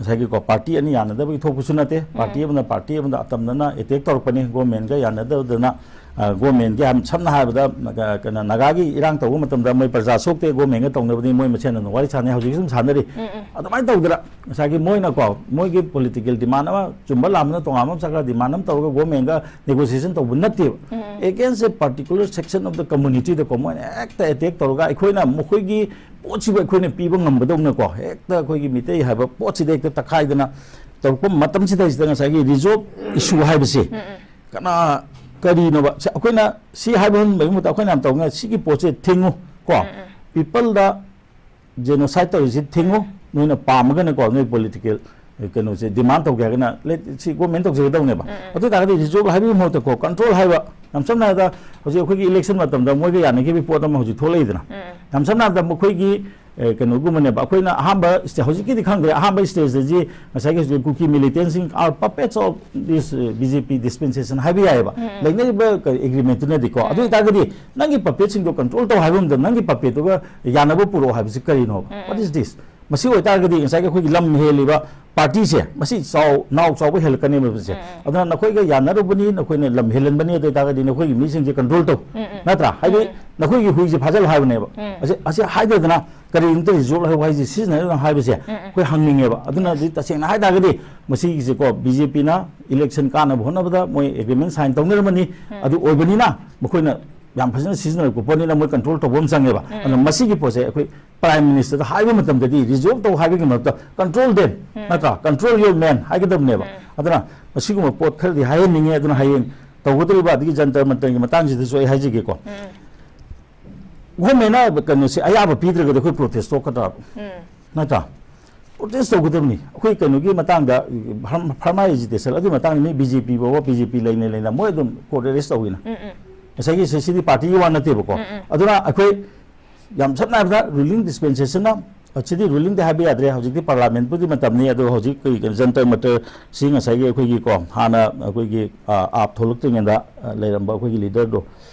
ꯉꯁꯥꯏꯒꯤꯀꯣ, party ꯑꯅꯤ ꯌꯥꯅꯗꯕꯒꯤ ꯊꯣꯛꯄꯁꯨ ꯅꯠꯇꯦ꯫ Party ꯑꯃꯅ party ꯑꯃꯗ ꯑꯇꯝꯅꯅ attack ꯇꯧꯔꯛꯄꯅꯤ, governmentꯀ ꯌꯥꯅꯗꯕꯗꯅ, ꯑ, governmentꯀꯤ ꯌꯥꯝ ꯁꯝꯅ ꯍꯥꯏꯔꯕꯗ, ꯑ, ꯀꯩꯅꯣ, ꯅꯥꯒꯥꯒꯤ ꯏꯔꯥꯡ ꯇꯧꯕ ꯃꯇꯝꯗ ꯃꯣꯏ ꯄ꯭ꯔꯖꯥ ꯁꯣꯛꯇꯦ, governmentꯀ ꯇꯧꯅꯕꯅꯤ, ꯃꯣꯏ ꯃꯁꯦꯟ ꯑꯗꯨꯝ ꯋꯥꯔꯤ ꯁꯥꯟꯅꯩ, ꯍꯧꯖꯤꯛꯁꯨ ꯑꯗꯨꯝ ꯁꯥꯟꯅꯔꯤ꯫ ꯑꯗꯨꯃꯥꯏꯅ ꯇꯧꯗꯅ ꯉꯁꯥꯏꯒꯤ ꯃꯣꯏꯅꯀꯣ, ꯃꯣꯏꯒꯤ political demand ꯑꯃ, ꯆꯨꯝꯕ ꯂꯥꯟꯕꯅ ꯇꯣꯉꯥꯟꯕ ꯑꯃ ꯆꯠꯈ꯭ꯔ, demand ꯑꯃ ꯇꯧꯔꯒ governmentꯀ negotiation ꯇꯧꯕ ꯅꯠꯇꯦꯕ꯫ Against a particular section of the communityꯗꯀꯣ, ꯃꯣꯏꯅ ꯍꯦꯛꯇ attack ꯇꯧꯔꯒ ꯑꯩꯈꯣꯏꯅ ꯃꯈꯣꯏꯒꯤ ꯄꯣꯠꯁꯤꯕꯨ ꯑꯩꯈꯣꯏꯅ ꯄꯤꯕ ꯉꯝꯕꯗꯧꯅꯀꯣ, ꯍꯦꯛꯇ ꯑꯩꯈꯣꯏꯒꯤ ꯃꯤꯇꯩ ꯍꯥꯏꯕ ꯄꯣꯠꯁꯤꯗ ꯍꯦꯛꯇ ꯇꯛꯈꯥꯏꯗꯅ ꯇꯧꯔꯛꯄ ꯃꯇꯝꯁꯤꯗꯩꯁꯤꯗ ꯉꯁꯥꯏꯒꯤ resolve issue ꯍꯥꯏꯕꯁꯦ ꯀꯅꯥ, ꯀꯔꯤꯅꯣꯕ? ꯁꯤ ꯑꯩꯈꯣꯏꯅ ꯁꯤ ꯍꯥꯏꯕ ꯍꯟꯕꯒꯤ ꯃꯍꯨꯠꯇ ꯑꯩꯈꯣꯏꯅ ꯌꯥꯝ ꯇꯧꯅ ꯁꯤꯒꯤ ꯄꯣꯠꯁꯦ ꯊꯤꯡꯉꯨ ꯀꯣ꯫ Peopleꯗ genocide ꯇꯧꯔꯤꯁꯤ ꯊꯤꯡꯉꯨ, ꯅꯣꯏꯅ ꯄꯥꯝꯃꯒꯅꯀꯣ, ꯅꯣꯏ political ꯀꯩꯅꯣꯁꯦ demand ꯇꯧꯒꯦ ꯍꯥꯏꯔꯒꯅ let, ꯁꯤ government ꯇꯧꯖꯒꯗꯧꯅꯦꯕ꯫ ꯑꯗꯨ ꯑꯣꯏꯇꯥꯔꯒꯗꯤ resolve ꯍꯥꯏꯕꯒꯤ ꯃꯍꯨꯠꯇꯀꯣ, control ꯍꯥꯏꯕ, ꯌꯥꯝ ꯁꯝꯅ ꯍꯥꯏꯔꯕꯗ ꯍꯧꯖꯤꯛ ꯑꯩꯈꯣꯏꯒꯤ election ꯃꯇꯝꯗ ꯃꯣꯏꯒ ꯌꯥꯅꯈꯤꯕꯒꯤ ꯄꯣꯠ ꯑꯃ ꯍꯧꯖꯤꯛ ꯊꯣꯛꯂꯛꯏꯗꯅ꯫ ꯌꯥꯝ ꯁꯝꯅ ꯍꯥꯏꯔꯕꯗ ꯃꯈꯣꯏꯒꯤ, ꯑꯦ, ꯀꯩꯅꯣꯒꯨꯝꯕꯅꯦꯕ, ꯑꯩꯈꯣꯏꯅ ꯑꯍꯥꯟꯕ ꯁ꯭ꯇꯦ-, ꯍꯧꯖꯤꯛꯀꯤꯗꯤ ꯈꯪꯗ꯭ꯔꯦ, ꯑꯍꯥꯟꯕ stageꯇꯗꯤ ꯉꯁꯥꯏꯒꯤ ꯍꯧꯖꯤꯛ ꯀꯨꯀꯤ militantꯁꯤꯡ are puppets of this, ꯑ, B J P dispensation ꯍꯥꯏꯕ ꯌꯥꯏꯑꯕ, ꯂꯩꯅꯔꯤꯕ ꯀꯔꯤ agreementꯇꯨꯅꯗꯤꯀꯣ꯫ ꯑꯗꯨ ꯑꯣꯏꯇꯥꯔꯒꯗꯤ ꯅꯪꯒꯤ puppetꯁꯤꯡꯗꯣ control ꯇꯧ ꯍꯥꯏꯕ ꯑꯃꯗ ꯅꯪꯒꯤ puppetꯇꯨꯒ ꯌꯥꯅꯕ ꯄꯨꯔꯛꯑꯣ ꯍꯥꯏꯕꯁꯤ ꯀꯔꯤꯅꯣꯕ? What is this? ꯃꯁꯤ ꯑꯣꯏꯇꯥꯔꯒꯗꯤ ꯉꯁꯥꯏꯒꯤ ꯑꯩꯈꯣꯏꯒꯤ ꯂꯝ ꯍꯦꯜꯂꯤꯕ ꯄꯥꯔꯇꯤꯁꯦ, ꯃꯁꯤ ꯆꯥꯎ ꯅꯥꯎ ꯆꯥꯎꯕ ꯍꯦꯜꯂꯛꯀꯅꯦꯕ ꯁꯦ꯫ ꯎꯝ, ꯎꯝ꯫ ꯑꯗꯨꯅ ꯅꯈꯣꯏꯒ ꯌꯥꯅꯔꯨꯕꯅꯤ, ꯅꯈꯣꯏꯅ ꯂꯝ ꯍꯦꯜꯍꯟꯕꯅꯤ, ꯑꯗꯨ ꯑꯣꯏꯇꯥꯔꯒꯗꯤ ꯅꯈꯣꯏꯒꯤ ꯃꯤꯁꯤꯡꯁꯦ ꯀꯟꯇ꯭ꯔꯣꯜ ꯇꯧ꯫ ꯎꯝ, ꯎꯝ꯫ ꯅꯠꯇ꯭ꯔꯥ? ꯍꯥꯏꯗꯤ ꯎꯝ, ꯎꯝ꯫ ꯅꯈꯣꯏꯒꯤ ꯍꯨꯏꯁꯦ ꯐꯥꯖꯤꯜꯂ ꯍꯥꯏꯕꯅꯦꯕ꯫ ꯎꯝ꯫ ꯑꯁꯤ, ꯑꯁꯤ ꯍꯥꯏꯗꯗꯅ ꯀꯔꯤꯝꯇ ꯔꯤꯖꯣꯜꯕ ꯍꯥꯏꯕ ꯋꯥꯍꯩꯁꯦ ꯁꯤꯖꯤꯟꯅꯔꯤꯕꯅꯣ ꯍꯥꯏꯕꯁꯦ ꯎꯝ, ꯎꯝ꯫ ꯑꯩꯈꯣꯏ ꯍꯪꯅꯤꯡꯉꯦꯕ꯫ ꯑꯗꯨꯅꯗꯤ ꯇꯁꯦꯡꯅ ꯍꯥꯏ ꯇꯥꯔꯒꯗꯤ ꯃꯁꯤꯒꯤꯁꯦꯀꯣ, ꯕꯤ ꯖꯦ ꯄꯤꯅ ꯏꯂꯦꯛꯁꯟ ꯀꯥꯟꯅꯕ ꯍꯣꯠꯅꯕꯗ ꯃꯣꯏ ꯑꯦꯒ꯭ꯔꯤꯃꯦꯟ ꯁꯥꯏꯟ ꯇꯧꯅꯔꯝꯃꯅꯤ꯫ ꯎꯝ꯫ ꯑꯗꯨ ꯑꯣꯏꯕꯅꯤꯅ ꯃꯈꯣꯏꯅ ꯌꯥꯝ ꯐꯖꯅ ꯁꯤꯖꯤꯟꯅꯔꯛꯄ ꯄꯣꯠꯅꯤꯅ ꯃꯣꯏ ꯀꯟꯇ꯭ꯔꯣꯜ ꯇꯧꯕ ꯑꯃ ꯆꯪꯉꯦꯕ꯫ ꯎꯝ꯫ ꯑꯗꯨꯅ ꯃꯁꯤꯒꯤ ꯄꯣꯠꯁꯦ ꯑꯩꯈꯣꯏ ꯄ꯭ꯔꯥꯏꯝ ꯃꯤꯅꯤꯁꯇꯔꯗ ꯍꯥꯏꯕ ꯃꯇꯝꯗꯗꯤ ꯔꯤꯖꯣꯜꯕ ꯇꯧ ꯍꯥꯏꯕꯒꯤ ꯃꯍꯨꯠꯇ control them, ꯎꯝ꯫ ꯅꯠꯇ꯭ꯔꯥ? Control your men ꯍꯥꯏꯒꯗꯕꯅꯦꯕ꯫ ꯎꯝ꯫ ꯑꯗꯨꯅ ꯃꯁꯤꯒꯨꯝꯕ ꯄꯣꯠ ꯈꯔꯗꯤ ꯍꯥꯏꯍꯟꯅꯤꯡꯉꯦ꯫ ꯑꯗꯨꯅ ꯍꯌꯦꯡ ꯇꯧꯒꯗꯧꯔꯤꯕ ꯑꯗꯒꯤ ꯖꯟꯇꯔ ꯃꯟꯇꯔꯒꯤ ꯃꯇꯥꯡꯁꯤꯗꯁꯨ ꯑꯩ ꯍꯥꯏꯖꯒꯦꯀꯣ꯫ ꯎꯝ꯫ ꯒꯣꯔꯃꯦꯟꯅ ꯀꯩꯅꯣꯁꯦ ꯑꯌꯥꯕ ꯄꯤꯗ꯭ꯔꯒꯗꯤ ꯑꯩꯈꯣꯏ ꯄ꯭ꯔꯣꯇꯦꯁ ꯊꯣꯛꯀꯗ꯭ꯔꯥ? ꯎꯝ꯫ ꯅꯠꯇ꯭ꯔꯥ? ꯄ꯭ꯔꯣꯇꯦꯁ ꯇꯧꯒꯗꯕꯅꯤ꯫ ꯑꯩꯈꯣꯏ ꯀꯩꯅꯣꯒꯤ ꯃꯇꯥꯡꯗ, ꯐꯥꯔꯃꯥ ꯑꯦꯖꯤꯇꯦꯁꯟ ꯑꯗꯨꯒꯤ ꯃꯇꯥꯡꯗ ꯃꯤ ꯕꯤ ꯖꯦ ꯄꯤ ꯐꯥꯎꯕ, ꯕꯤ ꯖꯦ ꯄꯤ ꯂꯩꯅ ꯂꯩꯅ ꯃꯣꯏ ꯑꯗꯨꯝ ꯀꯣꯔꯠ ꯑꯦꯔꯦꯁ ꯇꯧꯋꯤꯅ꯫ ꯎꯝ, ꯎꯝ꯫ ꯉꯁꯥꯏꯒꯤ ꯁꯤ-, ꯁꯤꯗꯤ ꯄꯥꯔꯇꯤꯒꯤ ꯋꯥ ꯅꯠꯇꯦꯕꯀꯣ꯫ ꯎꯝ, ꯎꯝ꯫ ꯑꯗꯨꯅ ꯑꯩꯈꯣꯏ ꯌꯥꯝ ꯁꯝꯅ ꯍꯥꯏꯔꯕꯗ ꯔꯨꯂꯤꯡ ꯗꯤꯁꯄꯦꯟꯁꯦꯁꯟꯅ, ꯁꯤꯗꯤ ꯔꯨꯂꯤꯡꯗꯤ ꯍꯥꯏꯕ ꯌꯥꯗ꯭ꯔꯦ, ꯍꯧꯖꯤꯛꯇꯤ ꯄꯥꯔꯂꯥꯃꯦꯟꯠꯄꯨꯗꯤ ꯃꯇꯝꯅꯤ꯫ ꯑꯗꯣ ꯍꯧꯖꯤꯛ ꯀꯩ, ꯀꯩ, ꯖꯟꯇꯔ ꯃꯟꯇꯔꯁꯤ ꯉꯁꯥꯏꯒꯤ ꯑꯩꯈꯣꯏꯒꯤ ꯀꯣ, ꯍꯥꯟꯅ ꯑꯩꯈꯣꯏꯒꯤ, ꯑ, ꯑꯥꯞ ꯊꯣꯛꯂꯛꯇ꯭ꯔꯤꯉꯩꯗ, ꯑ, ꯂꯩꯔꯝꯕ ꯑꯩꯈꯣꯏꯒꯤ ꯂꯤꯗꯔꯗꯣ,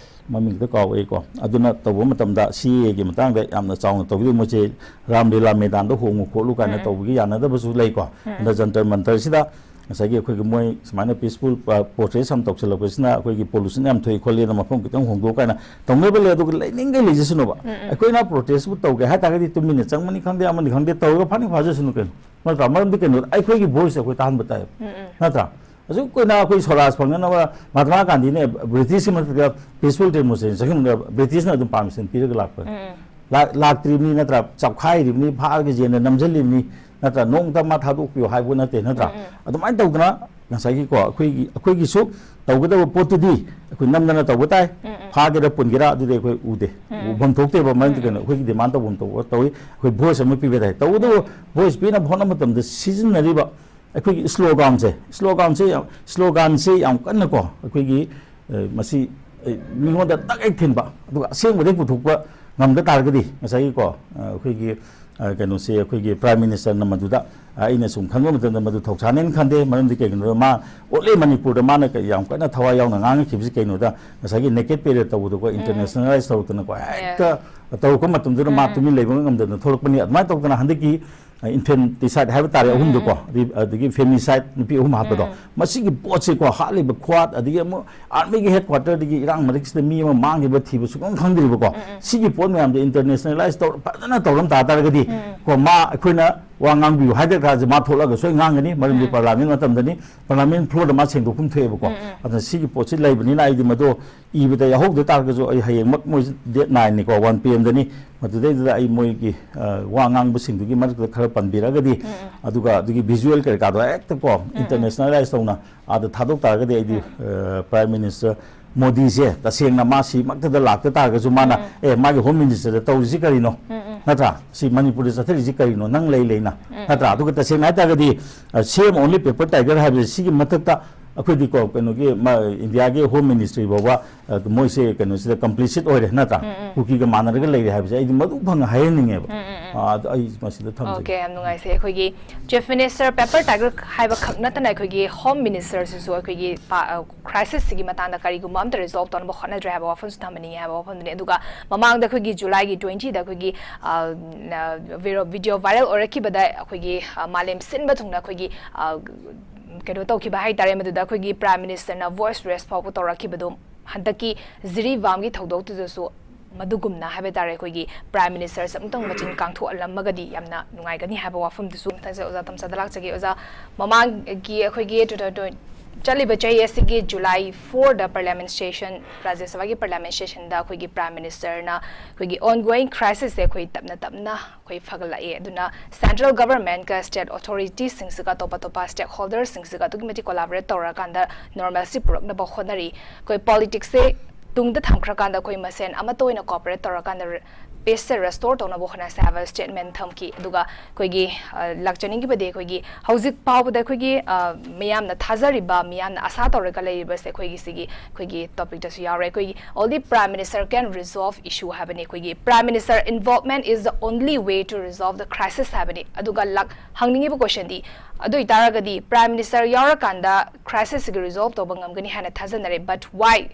ꯃꯃꯤꯡ ꯈꯤꯇ ꯀꯥꯎ ꯑꯩꯀꯣ, ꯑꯗꯨꯅ ꯇꯧꯕ ꯃꯇꯝꯗ ꯁꯤ ꯑꯦ ꯑꯦꯒꯤ ꯃꯇꯥꯡꯗ ꯌꯥꯝꯅ ꯆꯥꯎꯅ ꯇꯧꯈꯤꯗꯦ꯫ ꯃꯣꯏꯁꯦ ꯔꯥꯝ ꯂꯤꯂꯥ ꯃꯩꯗꯥꯟꯗ ꯍꯣꯡꯉꯨ ꯈꯣꯠꯂꯨ ꯀꯥꯏꯅ ꯎꯝ꯫ ꯇꯧꯕꯒꯤ ꯌꯥꯅꯗꯕꯁꯨ ꯂꯩꯀꯣ꯫ ꯎꯝ꯫ ꯑꯗ ꯖꯟꯇꯔ ꯃꯟꯇꯔꯁꯤꯗ ꯉꯁꯥꯏꯒꯤ ꯑꯩꯈꯣꯏꯒꯤ ꯃꯣꯏ ꯁꯨꯃꯥꯏꯅ ꯄꯤꯁꯐꯨꯜ, ꯑ, ꯄ꯭ꯔꯣꯇꯦꯁ ꯑꯃ ꯇꯧꯁꯤꯜꯂꯛꯄꯁꯤꯅ ꯑꯩꯈꯣꯏꯒꯤ ꯄꯣꯂꯨꯁꯟ ꯌꯥꯝ ꯊꯣꯛꯏ ꯈꯣꯠꯂꯤ, ꯑꯗꯨꯅ ꯃꯐꯝ ꯈꯤꯇꯪ ꯍꯣꯡꯗꯣꯛꯎ ꯀꯥꯏꯅ ꯇꯧꯅꯕ ꯂꯩ꯫ ꯑꯗꯨꯒ ꯂꯩꯅꯤꯡꯒꯩ ꯂꯩꯖꯁꯅꯨꯕ꯫ ꯎꯝ, ꯎꯝ꯫ ꯑꯩꯈꯣꯏꯅ ꯄ꯭ꯔꯣꯇꯦꯁꯄꯨ ꯇꯧꯒꯦ ꯍꯥꯏ ꯇꯥꯔꯒꯗꯤ ꯇꯨꯃꯤꯟꯅ ꯆꯪꯕꯅꯤ ꯈꯪꯗꯦ, ꯑꯃꯅꯤ ꯈꯪꯗꯦ, ꯇꯧꯔꯒ ꯐꯥꯅꯤꯡ ꯐꯥꯖꯁꯅꯨ ꯀꯩꯅꯣ꯫ ꯅꯠꯇ꯭ꯔꯥ? ꯃꯔꯝꯗꯤ ꯀꯩꯅꯣ, ꯑꯩꯈꯣꯏꯒꯤ ꯚꯣꯏꯁꯁꯦ ꯑꯩꯈꯣꯏ ꯇꯥꯍꯟꯕ ꯇꯥꯏꯌꯦꯕ꯫ ꯎꯝ, ꯎꯝ꯫ ꯅꯠꯇ꯭ꯔꯥ? ꯑꯁꯨꯛ ꯀꯨꯏꯅ ꯑꯩꯈꯣꯏ ꯁ꯭ꯋꯔꯥꯖ ꯐꯪꯅꯅꯕ ꯃꯍꯥꯇꯃꯥ ꯒꯥꯟꯙꯤꯅ ꯕ꯭ꯔꯤꯇꯤꯁꯀꯤ ꯃꯊꯛꯇ ꯄꯤꯁꯐꯨꯜ ꯗꯦꯃꯣꯟꯁꯇ꯭ꯔꯦꯁꯟ ꯆꯪꯍꯟꯕꯗ ꯕ꯭ꯔꯤꯇꯤꯁꯅ ꯑꯗꯨꯝ ꯄꯥꯔꯃꯤꯁꯟ ꯄꯤꯔꯒ ꯂꯥꯛꯄꯅꯤ꯫ ꯎꯝ, ꯎꯝ꯫ ꯂꯥꯛ-, ꯂꯥꯛꯇ꯭ꯔꯤꯕꯅꯤ ꯅꯠꯇ꯭ꯔꯥ? ꯆꯞꯈꯥꯏꯔꯤꯕꯅꯤ, ꯐꯥꯔꯒ ꯖꯦꯜꯗ ꯅꯝꯁꯤꯜꯂꯤꯕꯅꯤ ꯅꯠꯇ꯭ꯔꯥ? ꯅꯣꯡꯃꯇ ꯃꯥ ꯊꯥꯗꯣꯛꯄꯤꯌꯣ ꯍꯥꯏꯕ ꯅꯠꯇꯦ ꯅꯠꯇ꯭ꯔꯥ? ꯎꯝ, ꯎꯝ꯫ ꯑꯗꯨꯃꯥꯏꯅ ꯇꯧꯗꯅ ꯉꯁꯥꯏꯒꯤꯀꯣ ꯑꯩꯈꯣꯏꯒꯤ, ꯑꯩꯈꯣꯏꯒꯤꯁꯨ ꯇꯧꯒꯗꯕ ꯄꯣꯠꯇꯨꯗꯤ ꯑꯩꯈꯣꯏ ꯅꯝꯗꯅ ꯇꯧꯕ ꯇꯥꯏ꯫ ꯎꯝ, ꯎꯝ꯫ ꯐꯥꯒꯦꯔꯥ ꯄꯨꯟꯒꯦꯔꯥ ꯑꯗꯨꯗꯤ ꯑꯩꯈꯣꯏ ꯎꯗꯦ꯫ ꯎꯝ, ꯎꯝ꯫ ꯎꯐꯝ ꯊꯣꯛꯇꯦꯕ꯫ ꯃꯔꯝꯗꯤ ꯎꯝ, ꯀꯩꯅꯣ? ꯎꯝ꯫ ꯑꯩꯈꯣꯏꯒꯤ ꯗꯤꯃꯥꯟ ꯇꯧꯐꯝ ꯊꯣꯛꯄ ꯇꯧꯏ, ꯑꯩꯈꯣꯏ ꯚꯣꯏꯁ ꯑꯃ ꯄꯤꯕ ꯇꯥꯏ꯫ ꯇꯧꯕꯇꯕꯨ ꯎꯝ, ꯎꯝ꯫ ꯚꯣꯏꯁ ꯄꯤꯅꯕ ꯍꯣꯠꯅꯕ ꯃꯇꯝꯗ ꯁꯤꯖꯤꯟꯅꯔꯤꯕ ꯑꯩꯈꯣꯏꯒꯤ ꯁ꯭ꯂꯣꯒꯥꯟꯁꯦ, ꯁ꯭ꯂꯣꯒꯥꯟꯁꯦ ꯌꯥꯝ, ꯁ꯭ꯂꯣꯒꯥꯟꯁꯦ ꯌꯥꯝ ꯀꯟꯅꯀꯣ ꯑꯩꯈꯣꯏꯒꯤ, ꯑ, ꯃꯁꯤ, ꯑ, ꯃꯤꯉꯣꯟꯗ ꯇꯛ ꯍꯦꯛ ꯊꯤꯟꯕ, ꯑꯗꯨꯒ ꯑꯁꯦꯡꯕꯗꯩ ꯄꯨꯊꯣꯛꯄ ꯉꯝꯗ ꯇꯥꯔꯒꯗꯤ ꯉꯁꯥꯏꯒꯤꯀꯣ, ꯑ, ꯑꯩꯈꯣꯏꯒꯤ, ꯑ, ꯀꯩꯅꯣꯁꯦ, ꯑꯩꯈꯣꯏꯒꯤ ꯄ꯭ꯔꯥꯏꯝ ꯃꯤꯅꯤꯁꯇꯔꯅ ꯃꯗꯨꯗ ꯑꯩꯅ ꯁꯨꯝ ꯈꯟꯕ ꯃꯇꯝꯗ ꯃꯗꯨ ꯊꯧꯁꯥꯅꯦꯅ ꯈꯟꯗꯦ꯫ ꯃꯔꯝꯗꯤ ꯀꯩꯒꯤꯅꯣꯗ ꯃꯥ ꯑꯣꯟꯂꯤ ꯃꯅꯤꯄꯨꯔꯗ ꯃꯥꯅ ꯀ-, ꯌꯥꯝ ꯀꯟꯅ ꯊꯋꯥꯏ ꯌꯥꯎꯅ ꯉꯥꯡꯉꯛꯈꯤꯕꯁꯤ ꯀꯩꯅꯣꯗ, ꯉꯁꯥꯏꯒꯤ ꯅꯦꯀꯦꯠ ꯄꯦꯔꯦꯠ ꯇꯧꯕꯗꯀꯣ, ꯏꯟꯇꯔꯅꯦꯁꯅꯦꯂꯥꯏꯁ ꯇꯧꯔꯛꯇꯅꯀꯣ, ꯍꯦꯛꯇ ꯇꯧꯔꯛꯄ ꯃꯇꯝꯗꯨꯗ ꯃꯥ ꯇꯨꯃꯤꯟ ꯂꯩꯕ ꯉꯝꯗꯅ ꯊꯣꯛꯂꯛꯄꯅꯤ꯫ ꯑꯗꯨꯃꯥꯏꯅ ꯇꯧꯗꯅ ꯍꯟꯗꯛꯀꯤ, ꯑ, ꯏꯟꯐꯦꯟꯇꯤꯁꯥꯏꯠ ꯍꯥꯏꯕ ꯇꯥꯔꯦ, ꯑꯍꯨꯝꯗꯣꯀꯣ, ꯑꯗꯒꯤ, ꯑꯗꯒꯤ ꯐꯦꯃꯤꯁꯥꯏꯠ, ꯅꯨꯄꯤ ꯑꯍꯨꯝ ꯍꯥꯠꯄꯗꯣ, ꯃꯁꯤꯒꯤ ꯄꯣꯠꯁꯦꯀꯣ, ꯍꯥꯠꯂꯤꯕ ꯈꯨꯍꯥꯠ, ꯑꯗꯒꯤ ꯑꯃꯨꯛ ꯑꯥꯔꯃꯤꯒꯤ ꯍꯦꯗ ꯀ꯭ꯋꯥꯇꯔꯗꯒꯤ ꯏꯔꯥꯡ ꯃꯔꯛꯁꯤꯗ ꯃꯤ ꯑꯃ ꯃꯥꯡꯈꯤꯕ, ꯊꯤꯕ ꯁꯨꯡꯈꯪ ꯈꯪꯗ꯭ꯔꯤꯕꯀꯣ, ꯁꯤꯒꯤ ꯄꯣꯠ ꯃꯌꯥꯝꯗꯣ ꯏꯟꯇꯔꯅꯦꯁꯅꯦꯂꯥꯏꯁ ꯇꯧꯔ ꯐꯖꯅ ꯇꯧꯔꯝ ꯇꯥ ꯇꯥꯔꯒꯗꯤ ꯀꯣ, ꯃꯥ ꯑꯩꯈꯣꯏꯅ ꯋꯥ ꯉꯥꯡꯕꯤꯌꯨ ꯍꯥꯏꯗ꯭ꯔ ꯀꯥꯟꯁꯦ ꯃꯥ ꯊꯣꯛꯂꯒ ꯁꯣꯏ ꯉꯥꯡꯒꯅꯤ, ꯃꯔꯝꯗꯤ ꯄꯥꯔꯂꯥꯃꯦꯟ ꯃꯇꯝꯗꯅꯤ, ꯄꯥꯔꯂꯥꯃꯦꯟ ꯐ꯭ꯂꯣꯔꯗ ꯃꯥ ꯁꯦꯡꯗꯣꯛꯐꯝ ꯊꯣꯛꯑꯦꯕꯀꯣ꯫ ꯑꯗꯨꯅ ꯁꯤꯒꯤ ꯄꯣꯠꯁꯤ ꯂꯩꯕꯅꯤꯅ ꯑꯩꯗꯤ ꯃꯗꯣ ꯏꯕꯗ ꯌꯥꯎꯍꯧꯗ ꯇꯥꯔꯒꯁꯨ ꯑꯩ ꯍꯌꯦꯡꯃꯛ ꯃꯣꯏ ꯗꯦꯠ ꯅꯥꯏꯟꯅꯤꯀꯣ, ꯋꯥꯟ ꯄꯤ ꯑꯦꯝꯗꯅꯤ, ꯃꯗꯨꯗꯩꯗꯨꯗ ꯑꯩ ꯃꯣꯏꯒꯤ, ꯑ, ꯋꯥ ꯉꯥꯡꯕꯁꯤꯡꯗꯨꯒꯤ ꯃꯔꯛꯇ ꯈꯔ ꯄꯟꯕꯤꯔꯒꯗꯤ, ꯑꯗꯨꯒ ꯑꯗꯨꯒꯤ ꯚꯤꯖꯨꯋꯦꯜ ꯀꯩꯀꯥꯗꯣ ꯍꯦꯛꯇ ꯀꯣ, ꯏꯟꯇꯔꯅꯦꯁꯅꯦꯂꯥꯏꯁ ꯇꯧꯅ ꯑꯥꯗ ꯊꯥꯗꯣꯛ ꯇꯥꯔꯒꯗꯤ ꯑꯩꯗꯤ, ꯑ, ꯄ꯭ꯔꯥꯏꯝ ꯃꯤꯅꯤꯁꯇꯔ ꯃꯣꯗꯤꯁꯦ ꯇꯁꯦꯡꯅ ꯃꯥ ꯁꯤꯃꯛꯇꯗ ꯂꯥꯛꯇ ꯇꯥꯔꯒꯁꯨ ꯃꯥꯅ, "ꯑꯦ, ꯃꯥꯒꯤ ꯍꯣꯝ ꯃꯤꯅꯤꯁꯇꯔꯗ ꯇꯧꯔꯤꯁꯤ ꯀꯔꯤꯅꯣ? ꯅꯠꯇ꯭ꯔꯥ? ꯁꯤ ꯃꯅꯤꯄꯨꯔꯗ ꯆꯠꯊꯔꯤꯁꯤ ꯀꯔꯤꯅꯣ? ꯅꯪ ꯂꯩ ꯂꯩꯅ?" ꯅꯠꯇ꯭ꯔꯥ? ꯑꯗꯨꯒ ꯇꯁꯦꯡꯅ ꯍꯥꯏꯇꯥꯔꯒꯗꯤ, ꯑ, ꯁꯤ ꯑꯦꯝ ꯑꯣꯟꯂꯤ ꯄꯦꯄꯔ ꯇꯥꯏꯒꯔ ꯍꯥꯏꯕꯁꯦ ꯁꯤꯒꯤ ꯃꯊꯛꯇ ꯑꯩꯈꯣꯏꯗꯤꯀꯣ, ꯀꯩꯅꯣꯒꯤ, ꯃ-, ꯏꯟꯗꯤꯌꯥꯒꯤ ꯍꯣꯝ ꯃꯤꯅꯤꯁꯇ꯭ꯔꯤ ꯐꯥꯎꯕ, ꯑ, ꯃꯣꯏꯁꯦ ꯀꯩꯅꯣꯁꯤꯗ ꯀꯝꯄ꯭ꯂꯤꯁꯤꯠ ꯑꯣꯏꯔꯦ, ꯅꯠꯇ꯭ꯔꯥ? ꯀꯨꯀꯤꯒ ꯃꯥꯟꯅꯔꯒ ꯂꯩꯔꯦ ꯍꯥꯏꯕꯁꯦ ꯑꯩꯗꯤ ꯃꯗꯨ ꯐꯪꯅ ꯍꯥꯏꯍꯟꯅꯤꯡꯉꯦꯕ꯫ ꯑ, ꯑꯗꯣ ꯑꯩ ꯃꯁꯤꯗ ꯊꯝꯖꯒꯦ꯫ ꯑꯣꯀꯦ, ꯌꯥꯝ ꯅꯨꯡꯉꯥꯏꯖꯩ꯫ ꯑꯩꯈꯣꯏꯒꯤ ꯆꯤꯐ ꯃꯤꯅꯤꯁꯇꯔ ꯄꯦꯄꯔ ꯇꯥꯏꯒꯔ ꯍꯥꯏꯕ ꯈꯛ ꯅꯠꯇꯅ ꯑꯩꯈꯣꯏꯒꯤ ꯍꯣꯝ ꯃꯤꯅꯤꯁꯇꯔꯁꯤꯁꯨ ꯑꯩꯈꯣꯏꯒꯤ ꯄꯥ-, ꯑ, ꯀ꯭ꯔꯥꯏꯁꯤꯁꯁꯤꯒꯤ ꯃꯇꯥꯡꯗ ꯀꯔꯤꯒꯨꯝꯕ ꯑꯝꯇ ꯔꯤꯖꯣꯜꯕ ꯇꯧꯅꯕ ꯍꯣꯠꯅꯗ꯭ꯔꯦ ꯍꯥꯏꯕ ꯋꯥꯐꯝꯁꯨ ꯊꯝꯍꯟꯅꯤꯡꯉꯦ ꯍꯥꯏꯕ ꯋꯥꯐꯝꯗꯨꯅꯤ꯫ ꯑꯗꯨꯒ ꯃꯃꯥꯡꯗ ꯑꯩꯈꯣꯏꯒꯤ ꯖꯨꯂꯥꯏꯒꯤ ꯇ꯭ꯋꯦꯟꯇꯤꯗ ꯑꯩꯈꯣꯏꯒꯤ, ꯑ, ꯅ-, ꯚꯤꯔꯣ-, ꯚꯤꯗꯤꯑꯣ ꯚꯥꯏꯔꯦꯜ ꯑꯣꯏꯔꯛꯈꯤꯕꯗ ꯑꯩꯈꯣꯏꯒꯤ, ꯑ, ꯃꯥꯂꯦꯝ ꯁꯤꯟꯕ ꯊꯨꯡꯅ ꯑꯩꯈꯣꯏꯒꯤ, ꯑ, ꯀꯩꯅꯣ ꯇꯧꯈꯤꯕ ꯍꯥꯏꯇꯥꯔꯦ, ꯃꯗꯨꯗ ꯑꯩꯈꯣꯏꯒꯤ ꯄ꯭ꯔꯥꯏꯝ ꯃꯤꯅꯤꯁꯇꯔꯅ ꯚꯣꯏꯁ ꯔꯦꯁ ꯐꯥꯎꯕ ꯇꯧꯔꯛꯈꯤꯕꯗꯣ ꯍꯟꯗꯛꯀꯤ ꯖꯤꯔꯤꯕꯥꯝꯒꯤ ꯊꯧꯗꯣꯛꯇꯨꯗꯁꯨ ꯃꯗꯨꯒꯨꯝꯅ ꯍꯥꯏꯕ ꯇꯥꯔꯦ, ꯑꯩꯈꯣꯏꯒꯤ ꯄ꯭ꯔꯥꯏꯝ ꯃꯤꯅꯤꯁꯇꯔꯁꯦ ꯑꯃꯨꯛꯇꯪ ꯃꯆꯤꯟ ꯀꯥꯡꯊꯣꯛꯍꯜꯂꯝꯃꯒꯗꯤ ꯌꯥꯝꯅ ꯅꯨꯡꯉꯥꯏꯒꯅꯤ ꯍꯥꯏꯕ ꯋꯥꯐꯝꯗꯨꯁꯨ ꯃꯊꯪꯁꯦ ꯑꯣꯖꯥ ꯇꯝꯆꯥꯗ ꯂꯥꯛꯆꯒꯦ꯫ ꯑꯣꯖꯥ, ꯃꯃꯥꯡꯒꯤ ꯑꯩꯈꯣꯏꯒꯤ ꯇꯨ ꯊꯥꯎꯖꯟ ꯇ꯭ꯋꯦꯟꯇꯤ, ꯆꯠꯂꯤꯕ ꯆꯍꯤ ꯑꯁꯤꯒꯤ ꯖꯨꯂꯥꯏ ꯐꯣꯔꯗ ꯄꯥꯔꯂꯤꯌꯥꯃꯦꯟ ꯁꯦꯁꯟ, ꯔꯥꯖ꯭ꯌ ꯁꯚꯥꯒꯤ ꯄꯥꯔꯂꯤꯌꯥꯃꯦꯟ ꯁꯦꯁꯟꯗ ꯑꯩꯈꯣꯏꯒꯤ ꯄ꯭ꯔꯥꯏꯝ ꯃꯤꯅꯤꯁꯇꯔꯅ ꯑꯩꯈꯣꯏꯒꯤ ꯑꯣꯟꯒꯣꯋꯤꯡ ꯀ꯭ꯔꯥꯏꯁꯤꯁꯁꯦ ꯑꯩꯈꯣꯏ ꯇꯞꯅ ꯇꯞꯅ ꯑꯩꯈꯣꯏ ꯐꯒꯠꯂꯛꯑꯦ꯫ ꯑꯗꯨꯅ ꯁꯦꯟꯇ꯭ꯔꯦꯜ ꯒꯚꯔꯟꯃꯦꯟꯠꯀ ꯁ꯭ꯇꯦꯠ ꯑꯣꯊꯣꯔꯤꯇꯤꯁꯁꯤꯡꯁꯤꯒ ꯑꯇꯣꯞ ꯑꯇꯣꯞꯄ ꯁ꯭ꯇꯦꯛ ꯍꯣꯜꯗꯔꯁꯤꯡꯁꯤꯒ ꯑꯗꯨꯛꯀꯤ ꯃꯇꯤꯛ ꯀꯣꯂꯥꯕꯣꯔꯦꯠ ꯇꯧꯔꯀꯥꯟꯗ ꯅꯣꯔꯃꯦꯜꯁꯤ ꯄꯨꯔꯛꯅꯕ ꯍꯣꯠꯅꯔꯤ꯫ ꯑꯩꯈꯣꯏ ꯄꯣꯂꯤꯇꯤꯛꯁꯁꯦ ꯇꯨꯡꯗ ꯊꯝꯈ꯭ꯔꯀꯥꯟꯗ ꯑꯩꯈꯣꯏ ꯃꯁꯦꯟ ꯑꯃꯠꯇ ꯑꯣꯏꯅ ꯀꯣꯑꯣꯄꯔꯦꯠ ꯇꯧꯔꯀꯥꯟꯗ ꯔ-, ꯄꯤꯁꯁꯦ ꯔꯦꯁꯇꯣꯔ ꯇꯧꯅꯕ ꯍꯣꯠꯅꯁꯦ ꯍꯥꯏꯕ ꯁ꯭ꯇꯦꯠꯃꯦꯟ ꯊꯝꯈꯤ꯫ ꯑꯗꯨꯒ ꯑꯩꯈꯣꯏꯒꯤ ꯑ, ꯂꯥꯛꯆꯅꯤꯡꯈꯤꯕꯗꯤ ꯑꯩꯈꯣꯏꯒꯤ ꯍꯧꯖꯤꯛ ꯐꯥꯎꯕꯗ ꯑꯩꯈꯣꯏꯒꯤ ꯑ, ꯃꯤꯌꯥꯝꯅ ꯊꯥꯖꯔꯤꯕ, ꯃꯤꯌꯥꯝꯅ ꯑꯁꯥ ꯇꯧꯔꯒ ꯂꯩꯔꯤꯕꯁꯦ ꯑꯩꯈꯣꯏꯒꯤ ꯁꯤꯒꯤ ꯑꯩꯈꯣꯏꯒꯤ ꯇꯣꯄꯤꯛꯇꯁꯨ ꯌꯥꯎꯔꯦ꯫ ꯑꯩꯈꯣꯏꯒꯤ only Prime Minister can resolve issue ꯍꯥꯏꯕꯅꯤ꯫ ꯑꯩꯈꯣꯏꯒꯤ Prime Minister involvement is the only way to resolve the crisis ꯍꯥꯏꯕꯅꯤ꯫ ꯑꯗꯨꯒ ꯂꯥꯛ ꯍꯪꯅꯤꯡꯉꯤꯕ ꯀꯣꯏꯁꯟꯗꯤ, ꯑꯗꯨ ꯑꯣꯏꯇꯥꯔꯒꯗꯤ Prime Minister ꯌꯥꯎꯔꯀꯥꯟꯗ ꯀ꯭ꯔꯥꯏꯁꯤꯁꯁꯤꯒꯤ ꯔꯤꯖꯣꯜꯕ ꯇꯧꯕ ꯉꯝꯒꯅꯤ ꯍꯥꯏꯅ ꯊꯥꯖꯅꯔꯦ, but why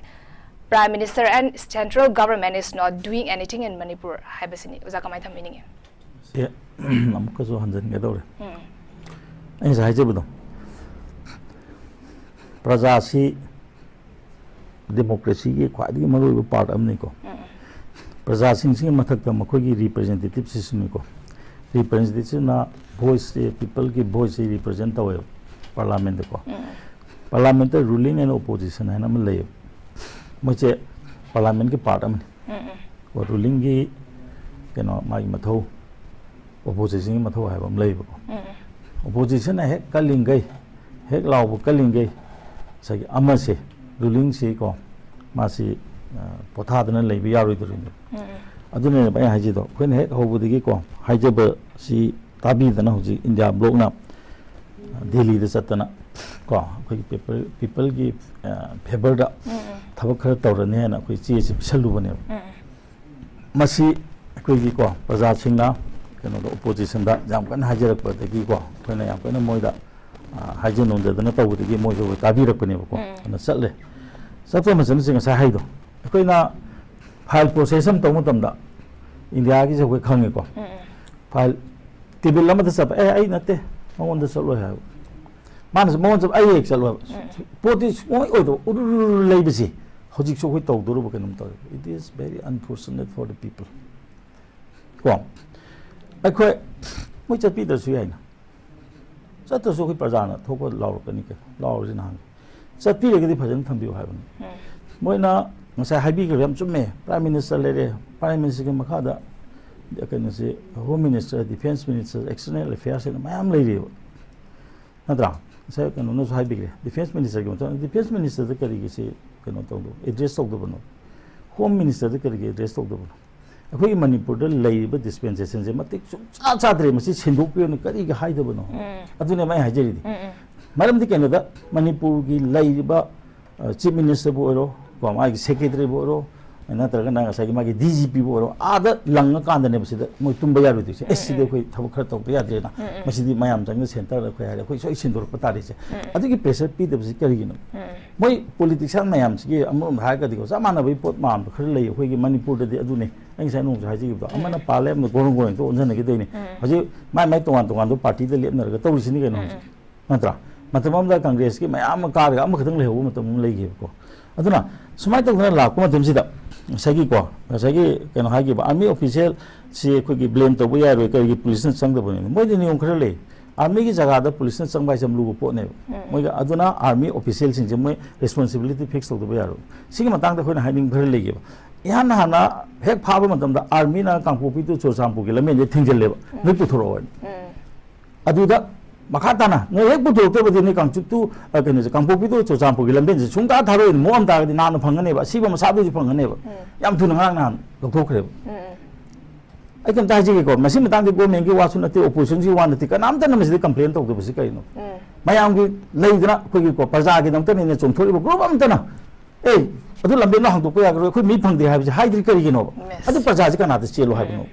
Prime Minister and Central Government is not doing anything in Manipur ꯍꯥꯏꯕꯁꯤꯅꯤ꯫ ꯑꯣꯖꯥ, ꯀꯃꯥꯏꯅ ꯊꯝꯕꯤꯅꯤꯡꯉꯤ? ꯁꯦ ꯑꯃꯨꯛꯀꯁꯨ ꯍꯟꯖꯤꯟꯒꯗꯧꯔꯦ꯫ ꯎꯝ, ꯑꯩ ꯉꯁꯥꯏ ꯍꯥꯏꯖꯕꯗꯣ, ꯄ꯭ꯔꯖꯥꯁꯤ ꯗꯦꯃꯣꯀ꯭ꯔꯦꯁꯤꯒꯤ ꯈ꯭ꯋꯥꯏꯗꯒꯤ ꯃꯔꯨꯑꯣꯏꯕ ꯄꯥꯔꯠ ꯑꯃꯅꯤꯀꯣ꯫ ꯎꯝ, ꯄ꯭ꯔꯖꯥꯁꯤꯡꯁꯤꯒꯤ ꯃꯊꯛꯇ ꯃꯈꯣꯏꯒꯤ ꯔꯤꯄ꯭ꯔꯖꯦꯟꯇꯦꯇꯤꯞ ꯁꯤꯁꯇꯦꯝꯅꯤꯀꯣ꯫ ꯔꯤꯄ꯭ꯔꯖꯦꯟꯇꯦꯇꯤꯞꯁꯤꯅ ꯚꯣꯏꯁꯁꯦ, ꯄꯤꯄꯜꯒꯤ ꯚꯣꯏꯁꯁꯦ ꯔꯤꯄ꯭ꯔꯖꯦꯟ ꯇꯧꯋꯦꯕ ꯄꯥꯔꯂꯥꯃꯦꯟꯗꯀꯣ꯫ ꯎꯝ, ꯄꯥꯔꯂꯥꯃꯦꯟꯇ ꯔꯨꯂꯤꯡ ꯑꯦꯟ ꯑꯣꯄꯣꯖꯤꯁꯟ ꯍꯥꯏꯅ ꯑꯃ ꯂꯩꯌꯦꯕ꯫ ꯃꯣꯏꯁꯦ ꯄꯥꯔꯂꯥꯃꯦꯟꯒꯤ ꯄꯥꯔꯠ ꯑꯃꯅꯤ꯫ ꯎꯝ, ꯎꯝ, ꯀꯣ, ꯔꯨꯂꯤꯡꯒꯤ ꯀꯩꯅꯣ, ꯃꯥꯒꯤ ꯃꯊꯧ, ꯑꯣꯄꯣꯖꯤꯁꯟꯒꯤ ꯃꯊꯧ ꯍꯥꯏꯕ ꯑꯃ ꯂꯩꯌꯦꯕꯀꯣ꯫ ꯎꯝ, ꯎꯝ, ꯑꯣꯄꯣꯖꯤꯁꯟꯅ ꯍꯦꯛ ꯀꯜꯂꯤꯡꯈꯩ, ꯍꯦꯛ ꯂꯥꯎꯕ ꯀꯜꯂꯤꯡꯈꯩ, ꯉꯁꯥꯏꯒꯤ ꯑꯃꯁꯦ, ꯔꯨꯂꯤꯡꯁꯤ ꯀꯣ, ꯃꯥꯁꯤ ꯑ, ꯄꯣꯊꯥꯗꯅ ꯂꯩꯕ ꯌꯥꯔꯣꯏꯗꯧꯔꯤꯅꯦ꯫ ꯎꯝ, ꯎꯝ, ꯑꯗꯨꯅꯅꯦꯕ ꯑꯩꯅ ꯍꯥꯏꯖꯩꯗꯣ, ꯑꯩꯈꯣꯏꯅ ꯍꯦꯛ ꯍꯧꯕꯗꯒꯤꯀꯣ ꯍꯥꯏꯖꯕꯁꯤ ꯇꯥꯕꯤꯗꯅ ꯍꯧꯖꯤꯛ ꯏꯟꯗꯤꯌꯥ ꯕ꯭ꯂꯣꯛꯅ ꯗꯦꯜꯂꯤꯗ ꯆꯠꯇꯅ ꯀꯣ, ꯑꯩꯈꯣꯏꯒꯤ ꯄꯤꯄꯜ, ꯄꯤꯄꯜꯒꯤ ꯐꯦꯕꯔꯗ ꯎꯝ, ꯎꯝ, ꯊꯕꯛ ꯈꯔ ꯇꯧꯔꯅꯤ ꯍꯥꯏꯅ ꯑꯩꯈꯣꯏ ꯆꯦꯁꯤ ꯄꯤꯁꯜꯂꯨꯕꯅꯦꯕ꯫ ꯎꯝ, ꯎꯝ, ꯃꯁꯤ ꯑꯩꯈꯣꯏꯒꯤ ꯀꯣ, ꯄ꯭ꯔꯖꯥꯁꯤꯡꯅ ꯀꯩꯅꯣꯗ, ꯑꯣꯄꯣꯖꯤꯁꯟꯗ ꯌꯥꯝ ꯀꯟꯅ ꯍꯥꯏꯖꯔꯛꯄꯗꯒꯤ ꯀꯣ, ꯑꯩꯈꯣꯏꯅ ꯌꯥꯝ ꯀꯟꯅ ꯃꯣꯏꯗ ꯑ, ꯍꯥꯏꯖ ꯅꯣꯟꯖꯗꯅ ꯇꯧꯕꯗꯒꯤ ꯃꯣꯏꯁꯨ ꯇꯥꯕꯤꯔꯛꯄꯅꯦꯕꯀꯣ꯫ ꯎꯝ꯫ ꯑꯗꯨꯅ ꯆꯠꯂꯦ꯫ ꯆꯠꯄ ꯃꯇꯝꯗ ꯉꯁꯥꯏ ꯍꯥꯏꯗꯣ, ꯑꯩꯈꯣꯏꯅ ꯐꯥꯏꯜ ꯄ꯭ꯔꯣꯁꯦꯁ ꯑꯃ ꯇꯧꯕ ꯃꯇꯝꯗ ꯏꯟꯗꯤꯌꯥꯒꯤꯁꯦ ꯑꯩꯈꯣꯏ ꯈꯪꯉꯦꯀꯣ꯫ ꯎꯝ, ꯎꯝ, ꯐꯥꯏꯜ ꯇꯦꯕꯜ ꯑꯃꯗ ꯆꯠꯄ, "ꯑꯦ, ꯑꯩ ꯅꯠꯇꯦ, ꯃꯉꯣꯟꯗ ꯆꯠꯂꯣꯏ" ꯍꯥꯏꯕ꯫ ꯃꯥꯅꯁꯨ ꯃꯉꯣꯟꯗ ꯆꯠꯄ, "ꯑꯩ ꯍꯦꯛ ꯆꯠꯂꯣꯏ" ꯍꯥꯏꯕ꯫ ꯎꯝ꯫ ꯄꯣꯠꯇꯤ ꯁꯨꯡꯑꯣꯏ ꯑꯣꯏꯗꯕ, ꯎꯔꯨꯔꯨ ꯂꯩꯕꯁꯤ ꯍꯧꯖꯤꯛꯁꯨ ꯑꯩꯈꯣꯏ ꯇꯧꯗꯣꯔꯕ ꯀꯩꯅꯣꯝ ꯇꯧꯔꯦ꯫ It is very unfortunate for the people ꯀꯣ꯫ ꯑꯩꯈꯣꯏ, ꯃꯣꯏ ꯆꯠꯄꯤꯗ꯭ꯔꯁꯨ ꯌꯥꯏꯅ, ꯆꯠꯇ꯭ꯔꯁꯨ ꯑꯩꯈꯣꯏ ꯄ꯭ꯔꯖꯥꯅ ꯊꯣꯛꯄ ꯂꯥꯎꯔꯛꯀꯅꯤ ꯀꯩꯅꯣ, ꯂꯥꯎꯔꯁꯤ ꯅꯍꯥꯟ꯫ ꯆꯠꯄꯤꯔꯒꯗꯤ ꯐꯖꯅ ꯊꯝꯕꯤꯌꯨ ꯍꯥꯏꯕꯅꯤ꯫ ꯎꯝ, ꯃꯣꯏꯅ ꯉꯁꯥꯏ ꯍꯥꯏꯕꯤꯈ꯭ꯔꯦ, ꯌꯥꯝ ꯆꯨꯝꯃꯦ꯫ ꯄ꯭ꯔꯥꯏꯝ ꯃꯤꯅꯤꯁꯇꯔ ꯂꯩꯔꯦ, ꯄ꯭ꯔꯥꯏꯝ ꯃꯤꯅꯤꯁꯇꯔꯒꯤ ꯃꯈꯥꯗ ꯀꯩꯅꯣꯁꯤ, home minister, defence minister, external affairs ꯍꯥꯏꯅ ꯃꯌꯥꯝ ꯂꯩꯔꯤꯑꯕ, ꯅꯠꯇ꯭ꯔꯥ? ꯉꯁꯥꯏ ꯀꯩꯅꯣꯅꯁꯨ ꯍꯥꯏꯕꯤꯈ꯭ꯔꯦ, ꯗꯤꯐꯦꯟꯁ ꯃꯤꯅꯤꯁꯇꯔꯒꯤ ꯃꯇꯥꯡꯗ, ꯗꯤꯐꯦꯟꯁ ꯃꯤꯅꯤꯁꯇꯔꯗ ꯀꯔꯤꯒꯤ ꯁꯤ ꯀꯩꯅꯣ ꯇꯧꯗꯕ, ꯑꯦꯗ꯭ꯔꯦꯁ ꯇꯧꯗꯕꯅꯣ? ꯍꯣꯝ ꯃꯤꯅꯤꯁꯇꯔꯗ ꯀꯔꯤꯒꯤ ꯑꯦꯗ꯭ꯔꯦꯁ ꯇꯧꯗꯕꯅꯣ? ꯑꯩꯈꯣꯏꯒꯤ ꯃꯅꯤꯄꯨꯔꯗ ꯂꯩꯔꯤꯕ dispensation ꯁꯦ ꯃꯇꯤꯛ ꯁꯨꯡꯆꯥ ꯆꯥꯗ꯭ꯔꯦ, ꯃꯁꯤ ꯁꯦꯡꯗꯣꯛꯄꯤꯌꯨꯅ ꯀꯔꯤꯒꯤ ꯍꯥꯏꯗꯕꯅꯣ? ꯎꯝ꯫ ꯑꯗꯨꯅꯦꯕ ꯑꯩ ꯍꯥꯏꯖꯔꯤꯗꯤ꯫ ꯎꯝ, ꯎꯝ꯫ ꯃꯔꯝꯗꯤ ꯀꯩꯅꯣꯗ, ꯃꯅꯤꯄꯨꯔꯒꯤ ꯂꯩꯔꯤꯕ, ꯑ, Chief Minister ꯕꯨ ꯑꯣꯏꯔꯣ, ꯀꯣ, ꯃꯥꯒꯤ Secretary ꯕꯨ ꯑꯣꯏꯔꯣ, ꯅꯠꯇ꯭ꯔꯒꯅ ꯉꯁꯥꯏꯒꯤ ꯃꯥꯒꯤ D G P ꯕꯨ ꯑꯣꯏꯔꯣ, ꯑꯥꯗ ꯂꯪꯉꯀꯥꯟꯗꯅꯦꯕ ꯁꯤꯗ ꯃꯣꯏ ꯇꯨꯝꯕ ꯌꯥꯔꯣꯏꯗꯣꯏꯁꯦ꯫ ꯎꯝ, "ꯑꯦꯁ, ꯁꯤꯗꯤ ꯎꯝ꯫ ꯑꯩꯈꯣꯏ ꯊꯕꯛ ꯈꯔ ꯇꯧꯗ ꯌꯥꯗ꯭ꯔꯦꯅ꯫ ꯎꯝ, ꯎꯝ꯫ ꯃꯁꯤꯗꯤ ꯃꯌꯥꯝ ꯆꯪꯅ centre ꯗ ꯑꯩꯈꯣꯏ ꯍꯥꯏꯔꯦ, ꯑꯩꯈꯣꯏ ꯁꯣꯏ ꯁꯤꯟꯗꯣꯔꯛꯄ ꯇꯥꯔꯦꯁꯦ"꯫ ꯎꯝ, ꯎꯝ꯫ ꯑꯗꯨꯒꯤ pressure ꯄꯤꯗꯕꯁꯤ ꯀꯔꯤꯒꯤꯅꯣ? ꯎꯝ, ꯎꯝ꯫ ꯃꯣꯏ politician ꯃꯌꯥꯝꯁꯤꯒꯤ ꯑꯃꯔꯣꯝꯗ ꯍꯥꯏꯔꯒꯗꯤꯀꯣ, ꯆꯞ ꯃꯥꯟꯅꯕꯒꯤ ꯄꯣꯠ ꯃꯥꯟꯕ ꯈꯔ ꯂꯩ ꯑꯩꯈꯣꯏꯒꯤ ꯃꯅꯤꯄꯨꯔꯗꯗꯤ꯫ ꯑꯗꯨꯅꯦ ꯑꯩ ꯉꯁꯥꯏ ꯅꯣꯡꯁꯨ ꯍꯥꯏꯖꯈꯤꯕꯗꯣ, ꯎꯝ꯫ ꯑꯃꯅ ꯄꯥꯜꯂꯦ, ꯑꯃꯅ ꯒꯣꯔꯣꯡ ꯒꯣꯔꯣꯡ ꯍꯦꯛꯇ ꯑꯣꯟꯁꯤꯟꯅꯈꯤꯗꯣꯏꯅꯦ꯫ ꯎꯝ꯫ ꯍꯧꯖꯤꯛ ꯃꯥꯏ ꯃꯥꯏ ꯇꯣꯉꯥꯟ ꯇꯣꯉꯥꯟꯕ party ꯗ ꯂꯦꯞꯅꯔꯒ ꯇꯧꯔꯤꯁꯤꯅꯤ ꯀꯩꯅꯣ ꯎꯝ, ꯍꯧꯖꯤꯛ꯫ ꯎꯝ꯫ ꯅꯠꯇ꯭ꯔꯥ? ꯃꯇꯝ ꯑꯃꯗ Congress ꯀꯤ ꯃꯌꯥꯝ ꯑꯃ ꯀꯥꯔꯒ ꯑꯃꯈꯛꯇꯪ ꯂꯩꯍꯧꯕ ꯃꯇꯝ ꯑꯃ ꯂꯩꯈꯤꯕꯀꯣ꯫ ꯑꯗꯨꯅ ꯁꯨꯃꯥꯏꯅ ꯇꯧꯗꯅ ꯂꯥꯛꯄ ꯃꯇꯝꯁꯤꯗ ꯉꯁꯥꯏꯒꯤꯀꯣ, ꯉꯁꯥꯏꯒꯤ ꯀꯩꯅꯣ ꯍꯥꯏꯈꯤꯕ army official ꯁꯤ ꯑꯩꯈꯣꯏꯒꯤ blame ꯇꯧꯕ ꯌꯥꯔꯣꯏ, ꯀꯔꯤꯒꯤ police ꯅ ꯆꯪꯗꯕꯅꯣ? ꯃꯣꯏꯗꯤ ꯅꯤꯌꯣꯝ ꯈꯔ ꯂꯩ꯫ Army ꯒꯤ ꯖꯒꯥꯗ police ꯅ ꯆꯪꯕ ꯍꯥꯏꯁꯦ ꯌꯥꯝ ꯂꯨꯕ ꯄꯣꯠꯅꯦꯕ꯫ ꯎꯝ, ꯎꯝ꯫ ꯃꯣꯏꯒ ꯑꯗꯨꯅ army official ꯁꯤꯡꯁꯦ ꯃꯣꯏ responsibility fix ꯇꯧꯗꯕ ꯌꯥꯔꯣꯏ꯫ ꯁꯤꯒꯤ ꯃꯇꯥꯡꯗ ꯑꯩꯈꯣꯏꯅ ꯍꯥꯏꯅꯤꯡꯕ ꯈꯔ ꯂꯩꯒꯦꯕ꯫ ꯏꯍꯥꯟ ꯍꯥꯟꯅ ꯍꯦꯛ ꯐꯥꯕ ꯃꯇꯝꯗ army ꯅ ꯀꯥꯡꯄꯣꯛꯄꯤ to ꯆꯨꯔꯆꯥꯟꯄꯨꯔꯒꯤ ꯂꯝꯕꯦꯟꯁꯦ ꯊꯤꯡꯖꯤꯜꯂꯦꯕ꯫ ꯎꯝ꯫ ꯅꯣꯏ ꯄꯨꯊꯣꯔꯛꯑꯣ ꯍꯥꯏꯅ꯫ ꯎꯝ꯫ ꯑꯗꯨꯗ ꯃꯈꯥ ꯇꯥꯅ ꯅꯣꯏ ꯍꯦꯛ ꯄꯨꯊꯣꯔꯛꯇ꯭ꯔꯕꯗꯤ ꯅꯣꯏ ꯀꯥꯡꯆꯨꯞꯇꯨ, ꯑ, ꯀꯩꯅꯣꯁꯦ, ꯀꯥꯡꯄꯣꯛꯄꯤꯗꯨ ꯆꯨꯔꯆꯥꯟꯄꯨꯔꯒꯤ ꯂꯝꯕꯦꯟꯁꯦ ꯁꯨꯡꯇꯥ ꯊꯥꯔꯣꯏꯅ ꯃꯣꯛꯑꯝ ꯇꯥꯔꯒꯗꯤ ꯅꯍꯥꯟꯅ ꯐꯪꯒꯅꯦꯕ, ꯑꯁꯤꯕ ꯃꯁꯥꯗꯨꯁꯨ ꯐꯪꯒꯅꯦꯕ꯫ ꯎꯝ꯫ ꯌꯥꯝ ꯊꯨꯅ ꯉꯔꯥꯡ ꯅꯍꯥꯟ ꯂꯧꯊꯣꯛꯈ꯭ꯔꯦꯕ꯫ ꯎꯝ, ꯎꯝ꯫ ꯑꯩ ꯀꯩꯝꯇ ꯍꯥꯏꯖꯒꯦꯀꯣ, ꯃꯁꯤ ꯃꯇꯥꯡꯗꯤ government ꯀꯤ ꯋꯥꯁꯨ ꯅꯠꯇꯦ, opposition ꯒꯤ ꯋꯥ ꯅꯠꯇꯦ, ꯀꯅꯥꯝꯇꯅ ꯃꯁꯤꯗ complain ꯇꯧꯗꯕꯁꯤ ꯀꯔꯤꯅꯣ? ꯎꯝ꯫ ꯃꯌꯥꯝꯒꯤ ꯂꯩꯗꯅ ꯑꯩꯈꯣꯏꯒꯤꯀꯣ, ꯄ꯭ꯔꯖꯥꯒꯤꯗꯃꯛꯇꯅꯦꯅ ꯆꯣꯡꯊꯣꯔꯛꯏꯕ group ꯑꯝꯇꯅ, "ꯑꯦ, ꯑꯗꯨ ꯂꯝꯕꯦꯟꯗꯣ ꯍꯥꯡꯗꯣꯛꯄ ꯌꯥꯔꯣꯏ, ꯑꯩꯈꯣꯏ ꯃꯤ ꯐꯪꯗꯦ" ꯍꯥꯏꯕꯁꯦ ꯍꯥꯏꯗ꯭ꯔꯤ ꯀꯔꯤꯒꯤꯅꯣꯕ? Yes. ꯑꯗꯨ ꯄ꯭ꯔꯖꯥꯁꯤ ꯀꯅꯥꯗ ꯆꯦꯜꯂꯣ ꯍꯥꯏꯕꯅꯣ? ꯎꯝ꯫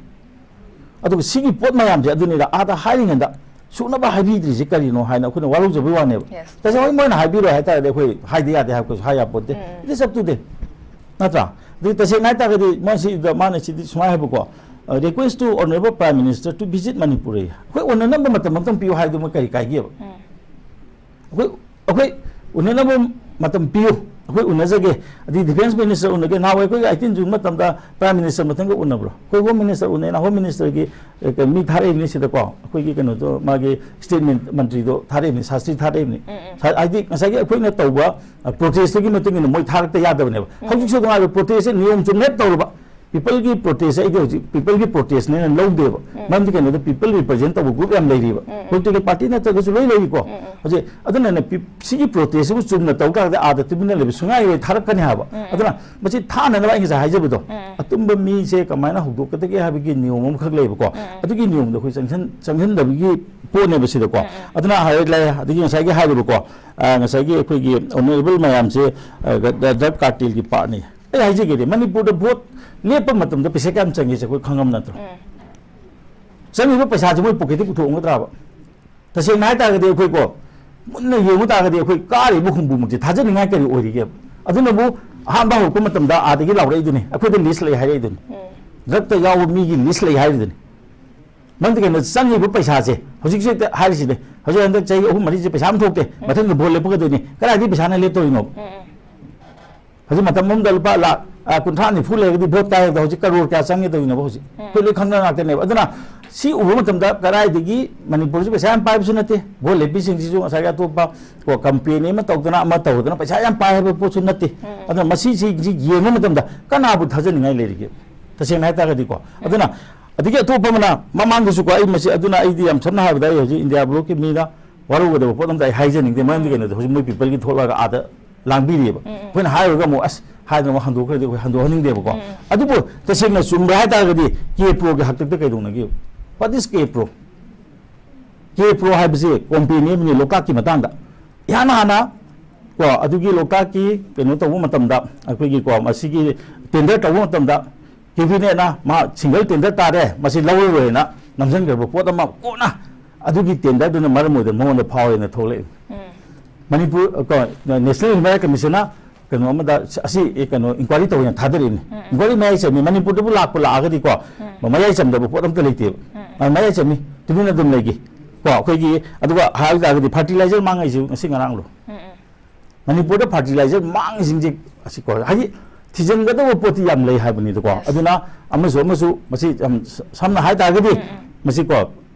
ꯑꯗꯨꯒ ꯁꯤꯒꯤ ꯄꯣꯠ ꯃꯌꯥꯝꯁꯦ ꯑꯗꯨꯅꯤꯗ ꯑꯥꯗ ꯍꯥꯏꯔꯤꯉꯩꯗ ꯁꯨꯅꯕ ꯍꯥꯏꯕꯤꯗ꯭ꯔꯤꯁꯦ ꯀꯔꯤꯅꯣ ꯍꯥꯏꯅ ꯑꯩꯈꯣꯏꯅ ꯋꯥꯔꯧꯖꯕꯩ ꯋꯥꯅꯦꯕ꯫ Yes. ꯇꯁꯦꯡꯅ ꯃꯣꯏꯅ ꯍꯥꯏꯕꯤꯔꯣꯏ ꯍꯥꯏꯇꯥꯔꯗꯤ ꯑꯩꯈꯣꯏ ꯍꯥꯏꯗ ꯌꯥꯗꯦ ꯍꯥꯏꯕꯁꯨ ꯍꯥꯏ ꯌꯥꯄꯣꯠꯇꯦ꯫ ꯎꯝ, ꯎꯝ꯫ It is up to them. ꯅꯠꯇ꯭ꯔꯥ? ꯑꯗꯨ ꯇꯁꯦꯡꯅ ꯍꯥꯏꯇꯥꯔꯒꯗꯤ ꯃꯣꯏꯁꯤꯗ ꯃꯥꯅ ꯁꯤꯗꯤ ꯁꯨꯃꯥꯏꯅ ꯍꯥꯏꯕꯀꯣ, "Request to Honorable Prime Minister to visit Manipur" ꯑꯌꯦ꯫ ꯑꯩꯈꯣꯏ ꯎꯅꯅꯕ ꯃꯇꯝ ꯑꯝꯇꯪ ꯄꯤꯌꯨ ꯍꯥꯏꯗꯣ ꯃꯣꯏ ꯀꯔꯤ ꯀꯥꯏꯒꯦꯕ? ꯎꯝ꯫ ꯑꯩꯈꯣꯏ, ꯑꯩꯈꯣꯏ ꯎꯅꯅꯕ ꯃꯇꯝ ꯄꯤꯌꯨ, ꯑꯩꯈꯣꯏ ꯎꯅꯖꯒꯦ, ꯑꯗꯩ defence minister ꯎꯅꯒꯦ꯫ ꯅꯍꯥꯟꯋꯥꯏ ꯑꯩꯈꯣꯏ eighteen June ꯃꯇꯝꯗ Prime Minister ꯃꯊꯪꯒ ꯎꯅꯕ꯭ꯔꯣ? ꯑꯩꯈꯣꯏ Home Minister ꯎꯅꯩꯅ, Home Minister ꯒꯤ, ꯑꯦ, ꯀꯩ, ꯃꯤ ꯊꯥꯔꯛꯏꯕꯅꯤ ꯁꯤꯗꯀꯣ, ꯑꯩꯈꯣꯏꯒꯤ ꯀꯩꯅꯣꯗꯣ, ꯃꯥꯒꯤ statement ꯃꯟꯇ꯭ꯔꯤꯗꯣ ꯊꯥꯔꯛꯏꯕꯅꯤ, ꯁꯥꯁꯇ꯭ꯔꯤ ꯊꯥꯔꯛꯏꯕꯅꯤ꯫ ꯎꯝ, ꯎꯝ꯫ ꯁꯥ-, ꯍꯥꯏꯗꯤ ꯉꯁꯥꯏꯒꯤ ꯑꯩꯈꯣꯏꯅ ꯇꯧꯕ, ꯑ, protest ꯇꯨꯒꯤ ꯃꯇꯨꯡ ꯏꯟꯅ ꯃꯣꯏ ꯊꯥꯔꯛꯇ ꯌꯥꯗꯕꯅꯦꯕ꯫ ꯎꯝ꯫ ꯍꯧꯖꯤꯛꯁꯨ ꯇꯣꯉꯥꯟꯕ protest ꯁꯦ ꯅꯤꯌꯣꯝ ꯆꯨꯝꯅ ꯍꯦꯛ ꯇꯧꯔꯕ, ꯄꯤꯄꯜꯒꯤ ꯄ꯭ꯔꯣꯇꯦꯁ ꯑꯩꯗꯤ ꯍꯧꯖꯤꯛ ꯄꯤꯄꯜꯒꯤ ꯄ꯭ꯔꯣꯇꯦꯁꯅꯦꯅ ꯂꯧꯗꯦꯕ꯫ ꯃꯔꯝꯗꯤ ꯀꯩꯅꯣꯗ, ꯄꯤꯄꯜ ꯔꯤꯄ꯭ꯔꯖꯦꯟ ꯇꯧꯕ ꯒ꯭ꯔꯨꯞ ꯌꯥꯝ ꯂꯩꯔꯤꯕ꯫ ꯄꯣꯂꯤꯇꯤꯀꯦꯜ ꯄꯥꯔꯇꯤ ꯅꯠꯇ꯭ꯔꯒꯁꯨ ꯂꯣꯏ ꯂꯩꯔꯤꯀꯣ꯫ ꯍꯧꯖꯤꯛ ꯑꯗꯨꯅꯅꯦ, ꯄꯤ- ꯁꯤꯒꯤ ꯄ꯭ꯔꯣꯇꯦꯁꯁꯤꯕꯨ ꯆꯨꯝꯅ ꯇꯧ ꯇꯥꯔꯒꯗꯤ, ꯑꯥꯗ ꯇꯨꯃꯤꯟꯅ ꯂꯩꯕ ꯁꯨꯡꯌꯥ ꯌꯥꯔꯣꯏ, ꯊꯥꯔꯛꯀꯅꯤ ꯍꯥꯏꯕ꯫ ꯑꯗꯨꯅ ꯃꯁꯤ ꯊꯥꯅꯅꯕ ꯑꯩ ꯉꯁꯥꯏ ꯍꯥꯏꯖꯕꯗꯣ, ꯑꯇꯨꯝꯕ ꯃꯤꯁꯦ ꯀꯃꯥꯏꯅ ꯍꯧꯗꯣꯛꯀꯗꯒꯦ ꯍꯥꯏꯕꯒꯤ ꯅꯤꯌꯣꯝ ꯑꯃꯈꯛ ꯂꯩꯕꯀꯣ꯫ ꯑꯗꯨꯒꯤ ꯅꯤꯌꯣꯝꯗꯣ ꯑꯩꯈꯣꯏ ꯆꯪꯁꯟ- ꯆꯪꯁꯤꯟꯗꯕꯒꯤ ꯄꯣꯠꯅꯦꯕ ꯁꯤꯗꯀꯣ꯫ ꯑꯗꯨꯅ ꯍꯥꯏꯔꯛꯂꯦ, ꯑꯗꯒꯤ ꯉꯁꯥꯏꯒꯤ ꯍꯥꯏꯔꯤꯕꯀꯣ, ꯑ, ꯉꯁꯥꯏꯒꯤ ꯑꯩꯈꯣꯏꯒꯤ ꯑꯣꯅꯔꯦꯕꯜ ꯃꯌꯥꯝꯁꯦ, ꯑ, ꯗ- ꯗ꯭ꯔꯒ ꯀꯥꯔꯇꯦꯜꯒꯤ ꯄꯥꯔꯠꯅꯤ꯫ ꯑꯩ ꯍꯥꯏꯖꯒꯦꯗꯤ, ꯃꯅꯤꯄꯨꯔꯗ ꯚꯣꯠ ꯂꯦꯞꯄ ꯃꯇꯝꯗ ꯄꯩꯁꯥ ꯀꯌꯥꯝ ꯆꯪꯒꯦꯁꯦ ꯑꯩꯈꯣꯏ ꯈꯪꯉꯝ ꯅꯠꯇ꯭ꯔꯣ? ꯆꯪꯉꯤꯕ ꯄꯩꯁꯥꯁꯦ ꯃꯣꯏ ꯄꯣꯀꯦꯠꯇ ꯄꯨꯊꯣꯛꯑꯝꯒꯗ꯭ꯔꯕ? ꯇꯁꯦꯡꯅ ꯍꯥꯏ ꯇꯥꯔꯒꯗꯤ ꯑꯩꯈꯣꯏꯀꯣ, ꯃꯨꯟꯅ ꯌꯦꯡꯕ ꯇꯥꯔꯒꯗꯤ ꯑꯩꯈꯣꯏ ꯀꯥꯔꯤꯕ ꯍꯨꯝꯐꯨꯃꯨꯛꯁꯦ ꯊꯥꯖꯅꯤꯡꯉꯥꯏ ꯀꯔꯤ ꯑꯣꯏꯔꯤꯒꯦꯕ? ꯑꯗꯨꯅꯕꯨ ꯑꯍꯥꯟꯕ ꯍꯧꯔꯛꯄ ꯃꯇꯝꯗ ꯑꯥꯗꯒꯤ ꯂꯥꯎꯔꯛꯏꯗꯨꯅꯤ, ꯑꯩꯈꯣꯏꯗ ꯂꯤꯁ ꯂꯩ ꯍꯥꯏꯔꯛꯏꯗꯨꯅꯤ, ꯗ꯭ꯔꯒꯇ ꯌꯥꯎꯕ ꯃꯤꯒꯤ ꯂꯤꯁ ꯂꯩ ꯍꯥꯏꯔꯤꯗꯨꯅꯤ꯫ ꯃꯔꯝꯗꯤ ꯀꯩꯅꯣ, ꯆꯪꯉꯤꯕ ꯄꯩꯁꯥꯁꯦ ꯍꯧꯖꯤꯛꯁꯦ ꯍꯦꯛꯇ ꯍꯥꯏꯔꯤꯁꯤꯅꯦ, ꯍꯧꯖꯤꯛ ꯍꯟꯗꯛ ꯆꯍꯤ ꯑꯍꯨꯝ ꯃꯔꯤꯁꯦ ꯄꯩꯁꯥ ꯑꯃ ꯊꯣꯛꯇꯦ, ꯃꯊꯪꯗ ꯚꯣꯠ ꯂꯦꯞꯄꯛꯀꯗꯣꯏꯅꯤ, ꯀꯗꯥꯏꯗꯒꯤ ꯄꯩꯁꯥꯅ ꯂꯦꯞꯇꯧꯔꯤꯅꯣ? ꯍꯧꯖꯤꯛ ꯃꯇꯝ ꯑꯃꯗ ꯂꯨꯄꯥ ꯂꯥꯛ, ꯑ, ꯀꯨꯟꯊ꯭ꯔꯥ ꯅꯤꯐꯨ ꯂꯩꯔꯒꯗꯤ ꯚꯣꯠ ꯀꯥꯏ ꯍꯥꯏꯕꯗ ꯍꯧꯖꯤꯛ ꯀꯔꯣꯔ ꯀꯌꯥ ꯆꯪꯒꯦ ꯇꯧꯔꯤꯅꯣꯕ ꯍꯧꯖꯤꯛ? ꯑꯩꯈꯣꯏ ꯂꯣꯏ ꯈꯪꯅ ꯉꯥꯛꯇꯅꯦꯕ꯫ ꯑꯗꯨꯅ ꯁꯤ ꯎꯕ ꯃꯇꯝꯗ ꯀꯗꯥꯏꯗꯒꯤ ꯃꯅꯤꯄꯨꯔꯁꯤ ꯄꯩꯁꯥ ꯌꯥꯝ ꯄꯥꯏꯕꯁꯨ ꯅꯠꯇꯦ, ꯚꯣꯠ ꯂꯦꯞꯄꯤꯁꯤꯡꯁꯤꯁꯨ ꯉꯁꯥꯏꯒꯤ ꯑꯇꯣꯞꯄ ꯀꯣ ꯀꯝꯄꯦꯅꯤ ꯑꯃ ꯇꯧꯗꯅ ꯑꯃ ꯇꯧꯗꯅ ꯄꯩꯁꯥ ꯌꯥꯝ ꯄꯥꯏ ꯍꯥꯏꯕ ꯄꯣꯠꯁꯨ ꯅꯠꯇꯦ꯫ ꯑꯗꯨꯅ ꯃꯁꯤꯁꯤ ꯌꯦꯡꯕ ꯃꯇꯝꯗ ꯀꯅꯥꯕꯨ ꯊꯥꯖꯅꯤꯡꯉꯥꯏ ꯂꯩꯔꯤꯒꯦ, ꯇꯁꯦꯡꯅ ꯍꯥꯏꯇꯥꯔꯒꯗꯤꯀꯣ? ꯑꯗꯨꯅ ꯑꯗꯒꯤ ꯑꯇꯣꯞꯄ ꯑꯃꯅ ꯃꯃꯥꯡꯗꯁꯨꯀꯣ, ꯑꯩ ꯃꯁꯤ, ꯑꯗꯨꯅ ꯑꯩꯗꯤ ꯌꯥꯝ ꯁꯝꯅ ꯍꯥꯏꯔꯕꯗ ꯑꯩ ꯍꯧꯖꯤꯛ ꯏꯟꯗꯤꯌꯥ ꯕ꯭ꯂꯣꯛꯀꯤ ꯃꯤꯅ ꯋꯥꯔꯧꯒꯗꯕ ꯄꯣꯠ ꯑꯝꯇ ꯑꯩ ꯍꯥꯏꯖꯅꯤꯡꯗꯦ꯫ ꯃꯔꯝꯗꯤ ꯀꯩꯅꯣꯗ ꯍꯧꯖꯤꯛ ꯃꯣꯏ ꯄꯤꯄꯜꯒꯤ ꯊꯣꯛꯂꯛꯑꯒ ꯑꯥꯗ ꯂꯥꯡꯕꯤꯔꯤꯑꯕ꯫ ꯑꯩꯈꯣꯏꯅ ꯍꯥꯏꯔꯨꯔꯒ ꯑꯃꯨꯛ, "ꯑꯁ, ꯍꯥꯏꯗꯅ ꯑꯃꯨꯛ ꯍꯟꯗꯣꯛꯈ꯭ꯔꯗꯤ ꯑꯩꯈꯣꯏ ꯍꯟꯗꯣꯛꯍꯟꯅꯤꯡꯗꯦꯕꯀꯣ"꯫ ꯑꯗꯨꯕꯨ ꯇꯁꯦꯡꯅ ꯆꯨꯝꯕ꯭ꯔꯥ ꯍꯥꯏ ꯇꯥꯔꯒꯗꯤ, ꯀꯦ ꯄ꯭ꯔꯣꯒꯤ ꯍꯥꯛꯇꯛꯇ ꯀꯩꯗꯧꯅꯒꯦ? What is K pro? K pro ꯍꯥꯏꯕꯁꯤ ꯀꯣꯝꯄꯦꯅꯤ ꯑꯃꯅꯤ ꯂꯣꯛꯇꯥꯛꯀꯤ ꯃꯇꯥꯡꯗ꯫ ꯏꯍꯥꯟ ꯍꯥꯟꯅ ꯀꯣ ꯑꯗꯨꯒꯤ ꯂꯣꯛꯇꯥꯛꯀꯤ ꯀꯩꯅꯣ ꯇꯧꯕ ꯃꯇꯝꯗ, ꯑꯩꯈꯣꯏꯒꯤ ꯀꯣ ꯃꯁꯤꯒꯤ ꯇꯦꯟꯗꯔ ꯇꯧꯕ ꯃꯇꯝꯗ, ꯀꯦꯕꯤꯅꯦꯠꯅ ꯃꯥ ꯁꯤꯡꯒꯜ ꯇꯦꯟꯗꯔ ꯇꯥꯔꯦ, ꯃꯁꯤ ꯂꯧꯔꯔꯣꯏꯅ ꯅꯝꯁꯤꯟꯈ꯭ꯔꯕ ꯄꯣꯠ ꯑꯃ ꯀꯣꯟꯅ ꯑꯗꯨꯒꯤ ꯇꯦꯟꯗꯔꯗꯨꯅ ꯃꯔꯝ ꯑꯣꯏꯗꯅ ꯃꯉꯣꯟꯗ ꯐꯥꯎꯔꯦꯅ ꯊꯣꯛꯂꯛꯏ꯫ ꯃꯅꯤꯄꯨꯔ, ꯀꯣ, ꯅꯦꯁꯅꯦꯜ ꯍ꯭ꯌꯨꯃꯦꯟ ꯔꯥꯏꯠ ꯀꯃꯤꯁꯟꯅ ꯀꯩꯅꯣ ꯑꯃꯗ ꯑꯁꯤ ꯀꯩꯅꯣ ꯏꯟꯀ꯭ꯋꯥꯏꯔꯤ ꯇꯧꯋꯦꯅ ꯊꯥꯗꯔꯛꯏꯅꯤ꯫ ꯏꯟꯀ꯭ꯋꯥꯏꯔꯤ ꯃꯌꯥꯏ ꯆꯝꯃꯤ꯫ ꯃꯅꯤꯄꯨꯔꯗꯕꯨ ꯂꯥꯛꯄ ꯂꯥꯛꯑꯒꯗꯤꯀꯣ, ꯃꯌꯥꯏ ꯆꯝꯗꯕ ꯄꯣꯠ ꯑꯝꯇ ꯂꯩꯇꯦꯕ꯫ ꯑ, ꯃꯌꯥꯏ ꯆꯝꯃꯤ, ꯇꯨꯃꯤꯟꯅ ꯑꯗꯨꯝ ꯂꯩꯈꯤ꯫ ꯀꯣ, ꯑꯩꯈꯣꯏꯒꯤ, ꯑꯗꯨꯒ ꯍꯥꯏꯕ ꯇꯥꯔꯒꯗꯤ ꯐꯔꯇꯤꯂꯥꯏꯖꯔ ꯃꯥꯡꯉꯛꯏꯁꯤ ꯉꯁꯤ ꯉꯔꯥꯡꯂꯣ? ꯃꯅꯤꯄꯨꯔꯗ ꯐꯔꯇꯤꯂꯥꯏꯖꯔ ꯃꯥꯡꯉꯤꯁꯤꯡꯁꯦ ꯑꯁꯤꯀꯣ, ꯍꯥꯏꯗꯤ ꯊꯤꯖꯤꯟꯒꯗꯕ ꯄꯣꯠꯇꯤ ꯌꯥꯝ ꯂꯩ ꯍꯥꯏꯕꯅꯤꯗꯀꯣ꯫ ꯑꯗꯨꯅ ꯑꯃꯁꯨ ꯑꯃꯁꯨ ꯃꯁꯤ ꯌꯥꯝ ꯁ- ꯁꯝꯅ ꯍꯥꯏ ꯇꯥꯔꯒꯗꯤ, ꯃꯁꯤꯀꯣ,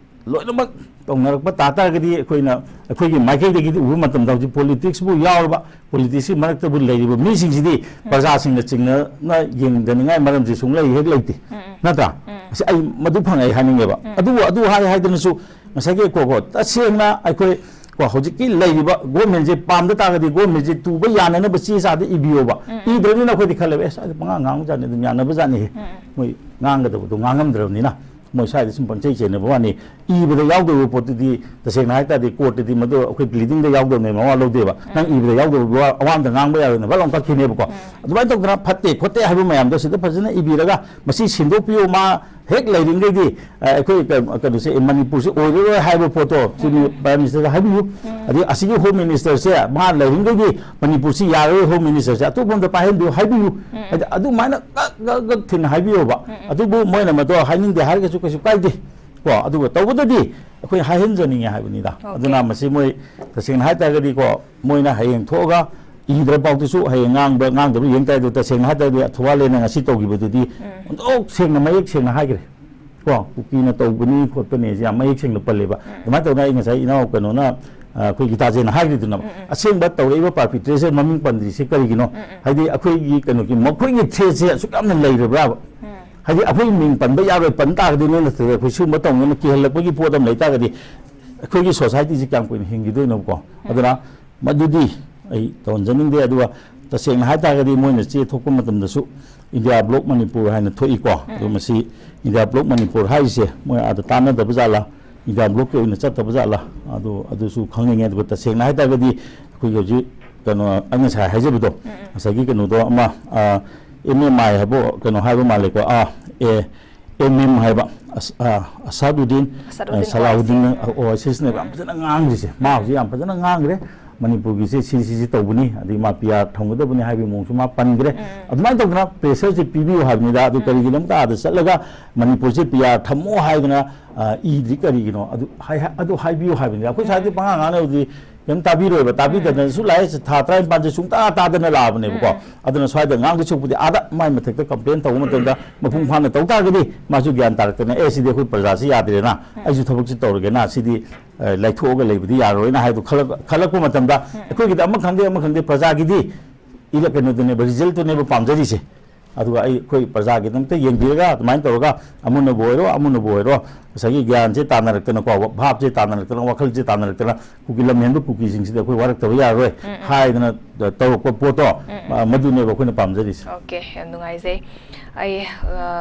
ꯂꯣꯏꯅꯃꯛ ꯇꯧꯅꯔꯛꯄ ꯇꯥ ꯇꯥꯔꯒꯗꯤ ꯑꯩꯈꯣꯏꯅ, ꯑꯩꯈꯣꯏꯒꯤ ꯃꯥꯏꯀꯩꯗꯒꯤꯗꯤ ꯎꯕ ꯃꯇꯝꯗ ꯍꯧꯖꯤꯛ ꯄꯣꯂꯤꯇꯤꯛꯁꯄꯨ ꯌꯥꯎꯔꯕ, ꯄꯣꯂꯤꯇꯤꯛꯁꯀꯤ ꯃꯔꯛꯇꯕꯨ ꯂꯩꯔꯤꯕ ꯃꯤꯁꯤꯡꯁꯤꯗꯤ ꯄ꯭ꯔꯖꯥꯁꯤꯡꯅ ꯆꯤꯡꯅꯅ ꯌꯦꯡꯗꯅꯤꯡꯉꯥꯏ ꯃꯔꯝꯁꯤ ꯁꯨꯡꯂꯩ ꯍꯦꯛ ꯂꯩꯇꯦ꯫ ꯎꯝ, ꯎꯝ꯫ ꯅꯠꯇ꯭ꯔꯥ? ꯎꯝ꯫ ꯑꯁꯤ ꯑꯩ ꯃꯗꯨ ꯐꯪꯉꯦ ꯑꯩ ꯍꯥꯏꯅꯤꯡꯉꯦꯕ꯫ ꯎꯝ꯫ ꯑꯗꯨꯕꯨ ꯑꯗꯨ ꯍꯥꯏ ꯍꯥꯏꯗꯅꯁꯨ ꯉꯁꯥꯏꯒꯤ ꯀꯣ, ꯀꯣ, ꯇꯁꯦꯡꯅ ꯑꯩꯈꯣꯏ ꯀꯣ, ꯍꯧꯖꯤꯛꯀꯤ ꯂꯩꯔꯤꯕ ꯒꯣꯔꯃꯦꯟꯁꯦ ꯄꯥꯝꯗ ꯇꯥꯔꯒꯗꯤ ꯒꯣꯔꯃꯦꯟꯁꯦ ꯇꯨꯕ ꯌꯥꯅꯅꯕ ꯆꯦ ꯆꯥꯗ ꯏꯕꯤꯌꯣꯕ꯫ ꯎꯝ, ꯎꯝ꯫ ꯏꯗ꯭ꯔꯕꯅꯤꯅ ꯑꯩꯈꯣꯏꯗꯤ ꯈꯜꯂꯦꯕ, "ꯑꯦꯁ, ꯑꯗꯨ ꯄꯉꯥꯡ ꯉꯥꯡꯕꯖꯥꯠꯅꯤ, ꯑꯗꯨꯝ ꯌꯥꯅꯕꯖꯥꯠꯅꯤꯍꯦ꯫ ꯎꯝ, ꯎꯝ꯫ ꯃꯣꯏ ꯉꯥꯡꯒꯗꯕꯗꯣ ꯉꯥꯡꯉꯝꯗ꯭ꯔꯕꯅꯤꯅ ꯃꯣꯏ ꯁ꯭ꯋꯥꯏꯗ ꯁꯨꯝ ꯄꯪꯆꯩ ꯆꯩꯅꯕ ꯋꯥꯅꯤ꯫ ꯏꯕꯗ ꯌꯥꯎꯗꯕ ꯄꯣꯠꯇꯨꯗꯤ ꯇꯁꯦꯡꯅ ꯍꯥꯏ ꯇꯥꯔꯗꯤ ꯀꯣꯔꯠꯇꯗꯤ ꯃꯗꯨ ꯑꯩꯈꯣꯏ ꯄ꯭ꯂꯤꯗꯤꯡꯗ ꯌꯥꯎꯗꯕꯅꯦꯕ, ꯃꯋꯥ ꯂꯧꯗꯦꯕ꯫ ꯅꯪ ꯎꯝ꯫ ꯏꯕꯗ ꯌꯥꯎꯗꯕ ꯋꯥ, ꯑꯋꯥ ꯑꯝꯗ ꯉꯥꯡꯕ ꯌꯥꯔꯣꯏꯅ ꯐꯠ ꯂꯥꯎ ꯀꯛꯈꯤꯅꯦꯕꯀꯣ꯫ ꯎꯝ꯫ ꯑꯗꯨꯃꯥꯏꯅ ꯇꯧꯗꯅ ꯐꯠꯇꯦ ꯈꯣꯠꯇꯦ ꯍꯥꯏꯕ ꯃꯌꯥꯝꯗꯣ ꯁꯤꯗ ꯐꯖꯅ ꯏꯕꯤꯔꯒ ꯃꯁꯤ ꯁꯤꯟꯗꯣꯛꯄꯤꯌꯨ, ꯃꯥ ꯍꯦꯛ ꯂꯩꯔꯤꯉꯩꯗꯤ, ꯑ, ꯑꯩꯈꯣꯏ ꯀ-, ꯀꯩꯅꯣꯁꯦ, ꯑꯦ, ꯃꯅꯤꯄꯨꯔꯁꯦ ꯑꯣꯏꯔꯔꯣꯏ ꯍꯥꯏꯕ ꯄꯣꯠꯇꯣ ꯁꯤꯅꯤ ꯎꯝ꯫ ꯄ꯭ꯔꯥꯏꯝ ꯃꯤꯅꯤꯁꯇꯔꯗ ꯍꯥꯏꯕꯤꯌꯨ꯫ ꯎꯝ꯫ ꯑꯗꯩ ꯑꯁꯤꯒꯤ ꯍꯣꯝ ꯃꯤꯅꯤꯁꯇꯔꯁꯦ ꯃꯥ ꯂꯩꯔꯤꯉꯩꯗꯤ ꯃꯅꯤꯄꯨꯔꯁꯤ ꯌꯥꯔꯔꯣꯏ, ꯍꯣꯝ ꯃꯤꯅꯤꯁꯇꯔꯁꯦ ꯑꯇꯣꯞꯄ ꯑꯝꯗ ꯄꯥꯏꯍꯟꯕꯤꯌꯨ ꯍꯥꯏꯕꯤꯌꯨ꯫ ꯎꯝ꯫ ꯍꯥꯏꯗꯤ ꯑꯗꯨꯃꯥꯏꯅ ꯀꯛ ꯀꯛ ꯀꯛ ꯊꯤꯅ ꯍꯥꯏꯕꯤꯌꯣꯕ꯫ ꯎꯝ, ꯎꯝ꯫ ꯑꯗꯨꯕꯨ ꯃꯣꯏꯅ ꯃꯗꯣ ꯍꯥꯏꯅꯤꯡꯗꯦ ꯍꯥꯏꯔꯒꯁꯨ ꯀꯩꯁꯨ ꯀꯥꯏꯗꯦ꯫ ꯀꯣ, ꯑꯗꯨꯒ ꯇꯧꯕꯗꯗꯤ ꯑꯩꯈꯣꯏ ꯍꯥꯏꯍꯟꯖꯅꯤꯡꯉꯦ ꯍꯥꯏꯕꯅꯤꯗ꯫ ꯑꯣꯀꯦ꯫ ꯑꯗꯨꯅ ꯃꯁꯤ ꯃꯣꯏ ꯇꯁꯦꯡꯅ ꯍꯥꯏ ꯇꯥꯔꯒꯗꯤꯀꯣ, ꯃꯣꯏꯅ ꯍꯌꯦꯡ ꯊꯣꯛꯑꯒ ꯏꯗ꯭ꯔ ꯐꯥꯎꯗꯁꯨ ꯍꯌꯦꯡ ꯉꯥꯡꯕ ꯉꯥꯡꯗꯕ ꯌꯦꯡ ꯇꯥꯏ꯫ ꯑꯗꯨ ꯇꯁꯦꯡꯅ ꯍꯥꯏ ꯇꯥꯔꯒꯗꯤ ꯊꯧꯕꯥꯜ ꯂꯦꯟꯅ ꯉꯁꯤ ꯇꯧꯈꯤꯕꯗꯨꯗꯤ ꯎꯝ꯫ ꯑꯣꯟꯊꯣꯛ ꯁꯦꯡꯅ ꯃꯌꯦꯛ ꯁꯦꯡꯅ ꯍꯥꯏꯈ꯭ꯔꯦ꯫ ꯀꯣ, ꯀꯨꯀꯤꯅ ꯇꯧꯕꯅꯤ ꯈꯣꯠꯄꯅꯤ ꯁꯤ ꯌꯥꯝ ꯃꯌꯦꯛ ꯁꯦꯡꯅ ꯄꯜꯂꯦꯕ꯫ ꯎꯝ꯫ ꯑꯗꯨꯃꯥꯏꯅ ꯇꯧꯗꯅ ꯑꯩ ꯉꯁꯥꯏ ꯏꯅꯥꯎ ꯀꯩꯅꯣꯅ, ꯑ, ꯑꯩꯈꯣꯏ ꯒꯤꯇꯥꯖꯦꯅ ꯍꯥꯏꯈ꯭ꯔꯤꯗꯨꯅ ꯎꯝ, ꯎꯝ꯫ ꯑꯁꯦꯡꯕ ꯇꯧꯔꯛꯏꯕ ꯄꯥꯔꯄꯤꯇ꯭ꯔꯦꯁꯦ ꯃꯃꯤꯡ ꯄꯟꯗ꯭ꯔꯤꯁꯦ ꯀꯔꯤꯒꯤꯅꯣ? ꯎꯝ, ꯎꯝ꯫ ꯍꯥꯏꯗꯤ ꯑꯩꯈꯣꯏꯒꯤ ꯀꯩꯅꯣꯒꯤ ꯃꯈꯣꯏꯒꯤ ꯊ꯭ꯔꯦꯠꯁꯦ ꯑꯁꯨꯛ ꯌꯥꯝꯅ ꯂꯩꯔꯕ꯭ꯔꯥꯕ? ꯎꯝ꯫ ꯍꯥꯏꯗꯤ ꯑꯩꯈꯣꯏ ꯃꯤꯡ ꯄꯟꯕ ꯌꯥꯔꯣꯏ, ꯄꯟ ꯇꯥꯔꯒꯗꯤ ꯅꯣꯏ ꯅꯠꯇ꯭ꯔꯒ ꯑꯩꯈꯣꯏ ꯁꯤꯒꯨꯝꯕ ꯇꯧꯅꯅ ꯀꯤꯍꯜꯂꯛꯄꯒꯤ ꯄꯣꯠ ꯑꯃ ꯂꯩ ꯇꯥꯔꯒꯗꯤ ꯑꯩꯈꯣꯏꯒꯤ ꯁꯣꯁꯥꯏꯇꯤꯁꯤ ꯀꯌꯥꯝ ꯀꯨꯏꯅ ꯍꯤꯡꯈꯤꯗꯣꯏꯅꯣꯕꯀꯣ? ꯎꯝ꯫ ꯑꯗꯨꯅ ꯃꯗꯨꯗꯤ ꯑꯩ ꯇꯧꯍꯟꯖꯅꯤꯡꯗꯦ꯫ ꯑꯗꯨꯒ ꯇꯁꯦꯡꯅ ꯍꯥꯏ ꯇꯥꯔꯒꯗꯤ ꯃꯣꯏꯅ ꯆꯦ ꯊꯣꯛꯄ ꯃꯇꯝꯗꯁꯨ ꯏꯟꯗꯤꯌꯥ ꯕ꯭ꯂꯣꯛ ꯃꯅꯤꯄꯨꯔ ꯍꯥꯏꯅ ꯊꯣꯛꯏꯀꯣ꯫ ꯎꯝ, ꯑꯗꯣ ꯎꯝ꯫ ꯃꯁꯤ ꯏꯟꯗꯤꯌꯥ ꯕ꯭ꯂꯣꯛ ꯃꯅꯤꯄꯨꯔ ꯍꯥꯏꯔꯤꯁꯦ ꯃꯣꯏ ꯑꯥꯗ ꯇꯥꯟꯅꯗꯕ ꯖꯥꯠꯂꯥ, ꯏꯟꯗꯤꯌꯥ ꯕ꯭ꯂꯣꯛꯀꯤ ꯑꯣꯏꯅ ꯆꯠꯇꯕ ꯖꯥꯠꯂꯥ, ꯑꯗꯣ ꯑꯗꯨꯁꯨ ꯈꯪꯅꯤꯡꯉꯦ꯫ ꯑꯗꯨꯒ ꯇꯁꯦꯡꯅ ꯍꯥꯏ ꯇꯥꯔꯒꯗꯤ ꯑꯩꯈꯣꯏꯒꯤ ꯍꯧꯖꯤꯛ ꯀꯩꯅꯣ ꯑꯩ ꯉꯁꯥꯏ ꯍꯥꯏꯖꯕꯗꯣ, ꯎꯝ, ꯎꯝ꯫ ꯉꯁꯥꯏꯒꯤ ꯀꯩꯅꯣꯗꯣ ꯑꯃ, ꯑ, ꯑꯦꯝ ꯑꯦꯝ ꯑꯥꯏ ꯍꯥꯏꯕ ꯀꯩꯅꯣ ꯍꯥꯏꯕ ꯃꯥꯜꯂꯦꯀꯣ꯫ ꯑ, ꯑꯦ, ꯑꯦꯝ ꯑꯦꯝ ꯍꯥꯏꯕ ꯑꯁ-, ꯑ, ꯑꯁꯥꯗꯨꯗꯤꯟ, ꯑꯁꯥꯗꯨꯗꯤꯟ ꯑ, ꯁꯂꯥꯍꯨꯗꯤꯟ ꯑꯣꯋꯥꯏꯁꯤ꯫ ꯎꯝ꯫ ꯑꯣꯋꯥꯏꯁꯤꯁꯅꯦꯕ ꯌꯥꯝ ꯐꯖꯅ ꯉꯥꯡꯈ꯭ꯔꯤꯁꯦ꯫ ꯃꯥ ꯍꯧꯖꯤꯛ ꯌꯥꯝ ꯐꯖꯅ ꯉꯥꯡꯈ꯭ꯔꯦ꯫ ꯃꯅꯤꯄꯨꯔꯒꯤꯁꯦ ꯁꯤ, ꯁꯤ, ꯁꯤ ꯇꯧꯕꯅꯤ, ꯑꯗꯒꯤ ꯃꯥ ꯄꯤ ꯑꯥꯔ ꯊꯝꯒꯗꯕꯅꯤ ꯍꯥꯏꯕꯒꯤ ꯃꯑꯣꯡꯁꯨ ꯃꯥ ꯄꯟꯈ꯭ꯔꯦ꯫ ꯎꯝ꯫ ꯑꯗꯨꯃꯥꯏꯅ ꯇꯧꯗꯅ ꯄ꯭ꯔꯦꯁꯔꯁꯦ ꯄꯤꯕꯤꯌꯨ ꯍꯥꯏꯕꯅꯤꯗ꯫ ꯑꯗꯨ ꯎꯝ꯫ ꯀꯔꯤꯒꯤꯅꯣ ꯑꯃꯇ ꯑꯥꯗ ꯆꯠꯂꯒ ꯃꯅꯤꯄꯨꯔꯁꯦ ꯄꯤ ꯑꯥꯔ ꯊꯝꯃꯣ ꯍꯥꯏꯗꯅ, ꯑ, ꯏꯗ꯭ꯔꯤ ꯀꯔꯤꯒꯤꯅꯣ? ꯑꯗꯨ ꯍꯥꯏ-, ꯑꯗꯨ ꯍꯥꯏꯕꯤꯌꯨ ꯍꯥꯏꯕꯅꯤꯗ꯫ ꯑꯩꯈꯣꯏ ꯁ꯭ꯋꯥꯏꯗ ꯎꯝ꯫ ꯄꯉꯥꯡ ꯉꯥꯡꯅꯕꯗꯤ ꯀꯩꯝ ꯇꯥꯕꯤꯔꯣꯏꯕ, ꯇꯥꯕꯤꯗꯅꯁꯨ ꯂꯥꯛꯑꯦ꯫ ꯊꯥ ꯇꯔꯥꯅꯤꯄꯥꯟꯁꯦ ꯁꯨꯡꯇꯥ ꯇꯥꯗꯅ ꯂꯥꯛꯑꯕꯅꯦꯕꯀꯣ꯫ ꯑꯗꯨꯅ ꯁ꯭ꯋꯥꯏꯗ ꯉꯥꯡꯗꯣꯏ ꯁꯔꯨꯛꯄꯨꯗꯤ ꯑꯥꯗ ꯃꯥꯏ ꯃꯊꯛꯇ ꯀꯝꯄ꯭ꯂꯦꯟ ꯇꯧꯕ ꯃꯇꯝꯗ ꯃꯄꯨꯡ ꯐꯥꯅ ꯇꯧ ꯇꯥꯔꯒꯗꯤ ꯃꯥꯁꯨ ꯒ꯭ꯌꯥꯟ ꯇꯥꯔꯛꯇꯅ, "ꯑꯦ, ꯁꯤꯗꯤ ꯑꯩꯈꯣꯏ ꯄ꯭ꯔꯖꯥꯁꯤ ꯌꯥꯗ꯭ꯔꯦꯅ, ꯑꯩꯁꯨ ꯊꯕꯛꯁꯤ ꯇꯧꯔꯒꯦꯅ, ꯁꯤꯗꯤ, ꯑ, ꯂꯥꯏꯊꯣꯛꯑꯒ ꯂꯩꯕꯗꯤ ꯌꯥꯔꯔꯣꯏꯅ" ꯍꯥꯏꯗꯣ ꯈꯜꯂꯛ-, ꯈꯜꯂꯛꯄ ꯃꯇꯝꯗ ꯑꯩꯈꯣꯏꯒꯤꯗꯤ ꯑꯃ ꯈꯪꯗꯦ ꯑꯃ ꯈꯪꯗꯦ ꯄ꯭ꯔꯖꯥꯒꯤꯗꯤ ꯏꯂ-, ꯀꯩꯅꯣꯗꯨꯅꯦꯕ, ꯔꯤꯖꯜꯇꯨꯅꯦꯕ ꯄꯥꯝꯖꯔꯤꯁꯦ꯫ ꯑꯗꯨꯒ ꯑꯩ, ꯑꯩꯈꯣꯏ ꯄ꯭ꯔꯖꯥꯒꯤꯗꯃꯛꯇ ꯌꯦꯡꯕꯤꯔꯒ ꯑꯗꯨꯃꯥꯏꯅ ꯇꯧꯔꯒ ꯑꯃꯨꯟꯅꯕꯨ ꯑꯣꯏꯔꯣ, ꯑꯃꯨꯟꯅꯕꯨ ꯑꯣꯏꯔꯣ, ꯉꯁꯥꯏꯒꯤ ꯒ꯭ꯌꯥꯟꯁꯦ ꯇꯥꯟꯅꯔꯛꯇꯅꯀꯣ, ꯚꯥꯞꯁꯦ ꯇꯥꯟꯅꯔꯛꯇꯅ, ꯋꯥꯈꯜꯁꯦ ꯇꯥꯟꯅꯔꯛꯇꯅ, ꯀꯨꯀꯤ ꯂꯝꯍꯦꯟꯕ ꯀꯨꯀꯤꯁꯤꯡꯁꯤꯗ ꯑꯩꯈꯣꯏ ꯋꯥꯔꯛꯇꯕ ꯌꯥꯔꯔꯣꯏ ꯍꯥꯏꯗꯅ ꯇꯧꯔꯛꯄ ꯄꯣꯠꯇꯣ, ꯑ, ꯃꯗꯨꯅꯦꯕ ꯑꯩꯈꯣꯏꯅ ꯄꯥꯝꯖꯔꯤꯁꯦ꯫ ꯑꯣꯀꯦ, ꯌꯥꯝ ꯅꯨꯡꯉꯥꯏꯖꯩ꯫ ꯑꯩ, ꯑ,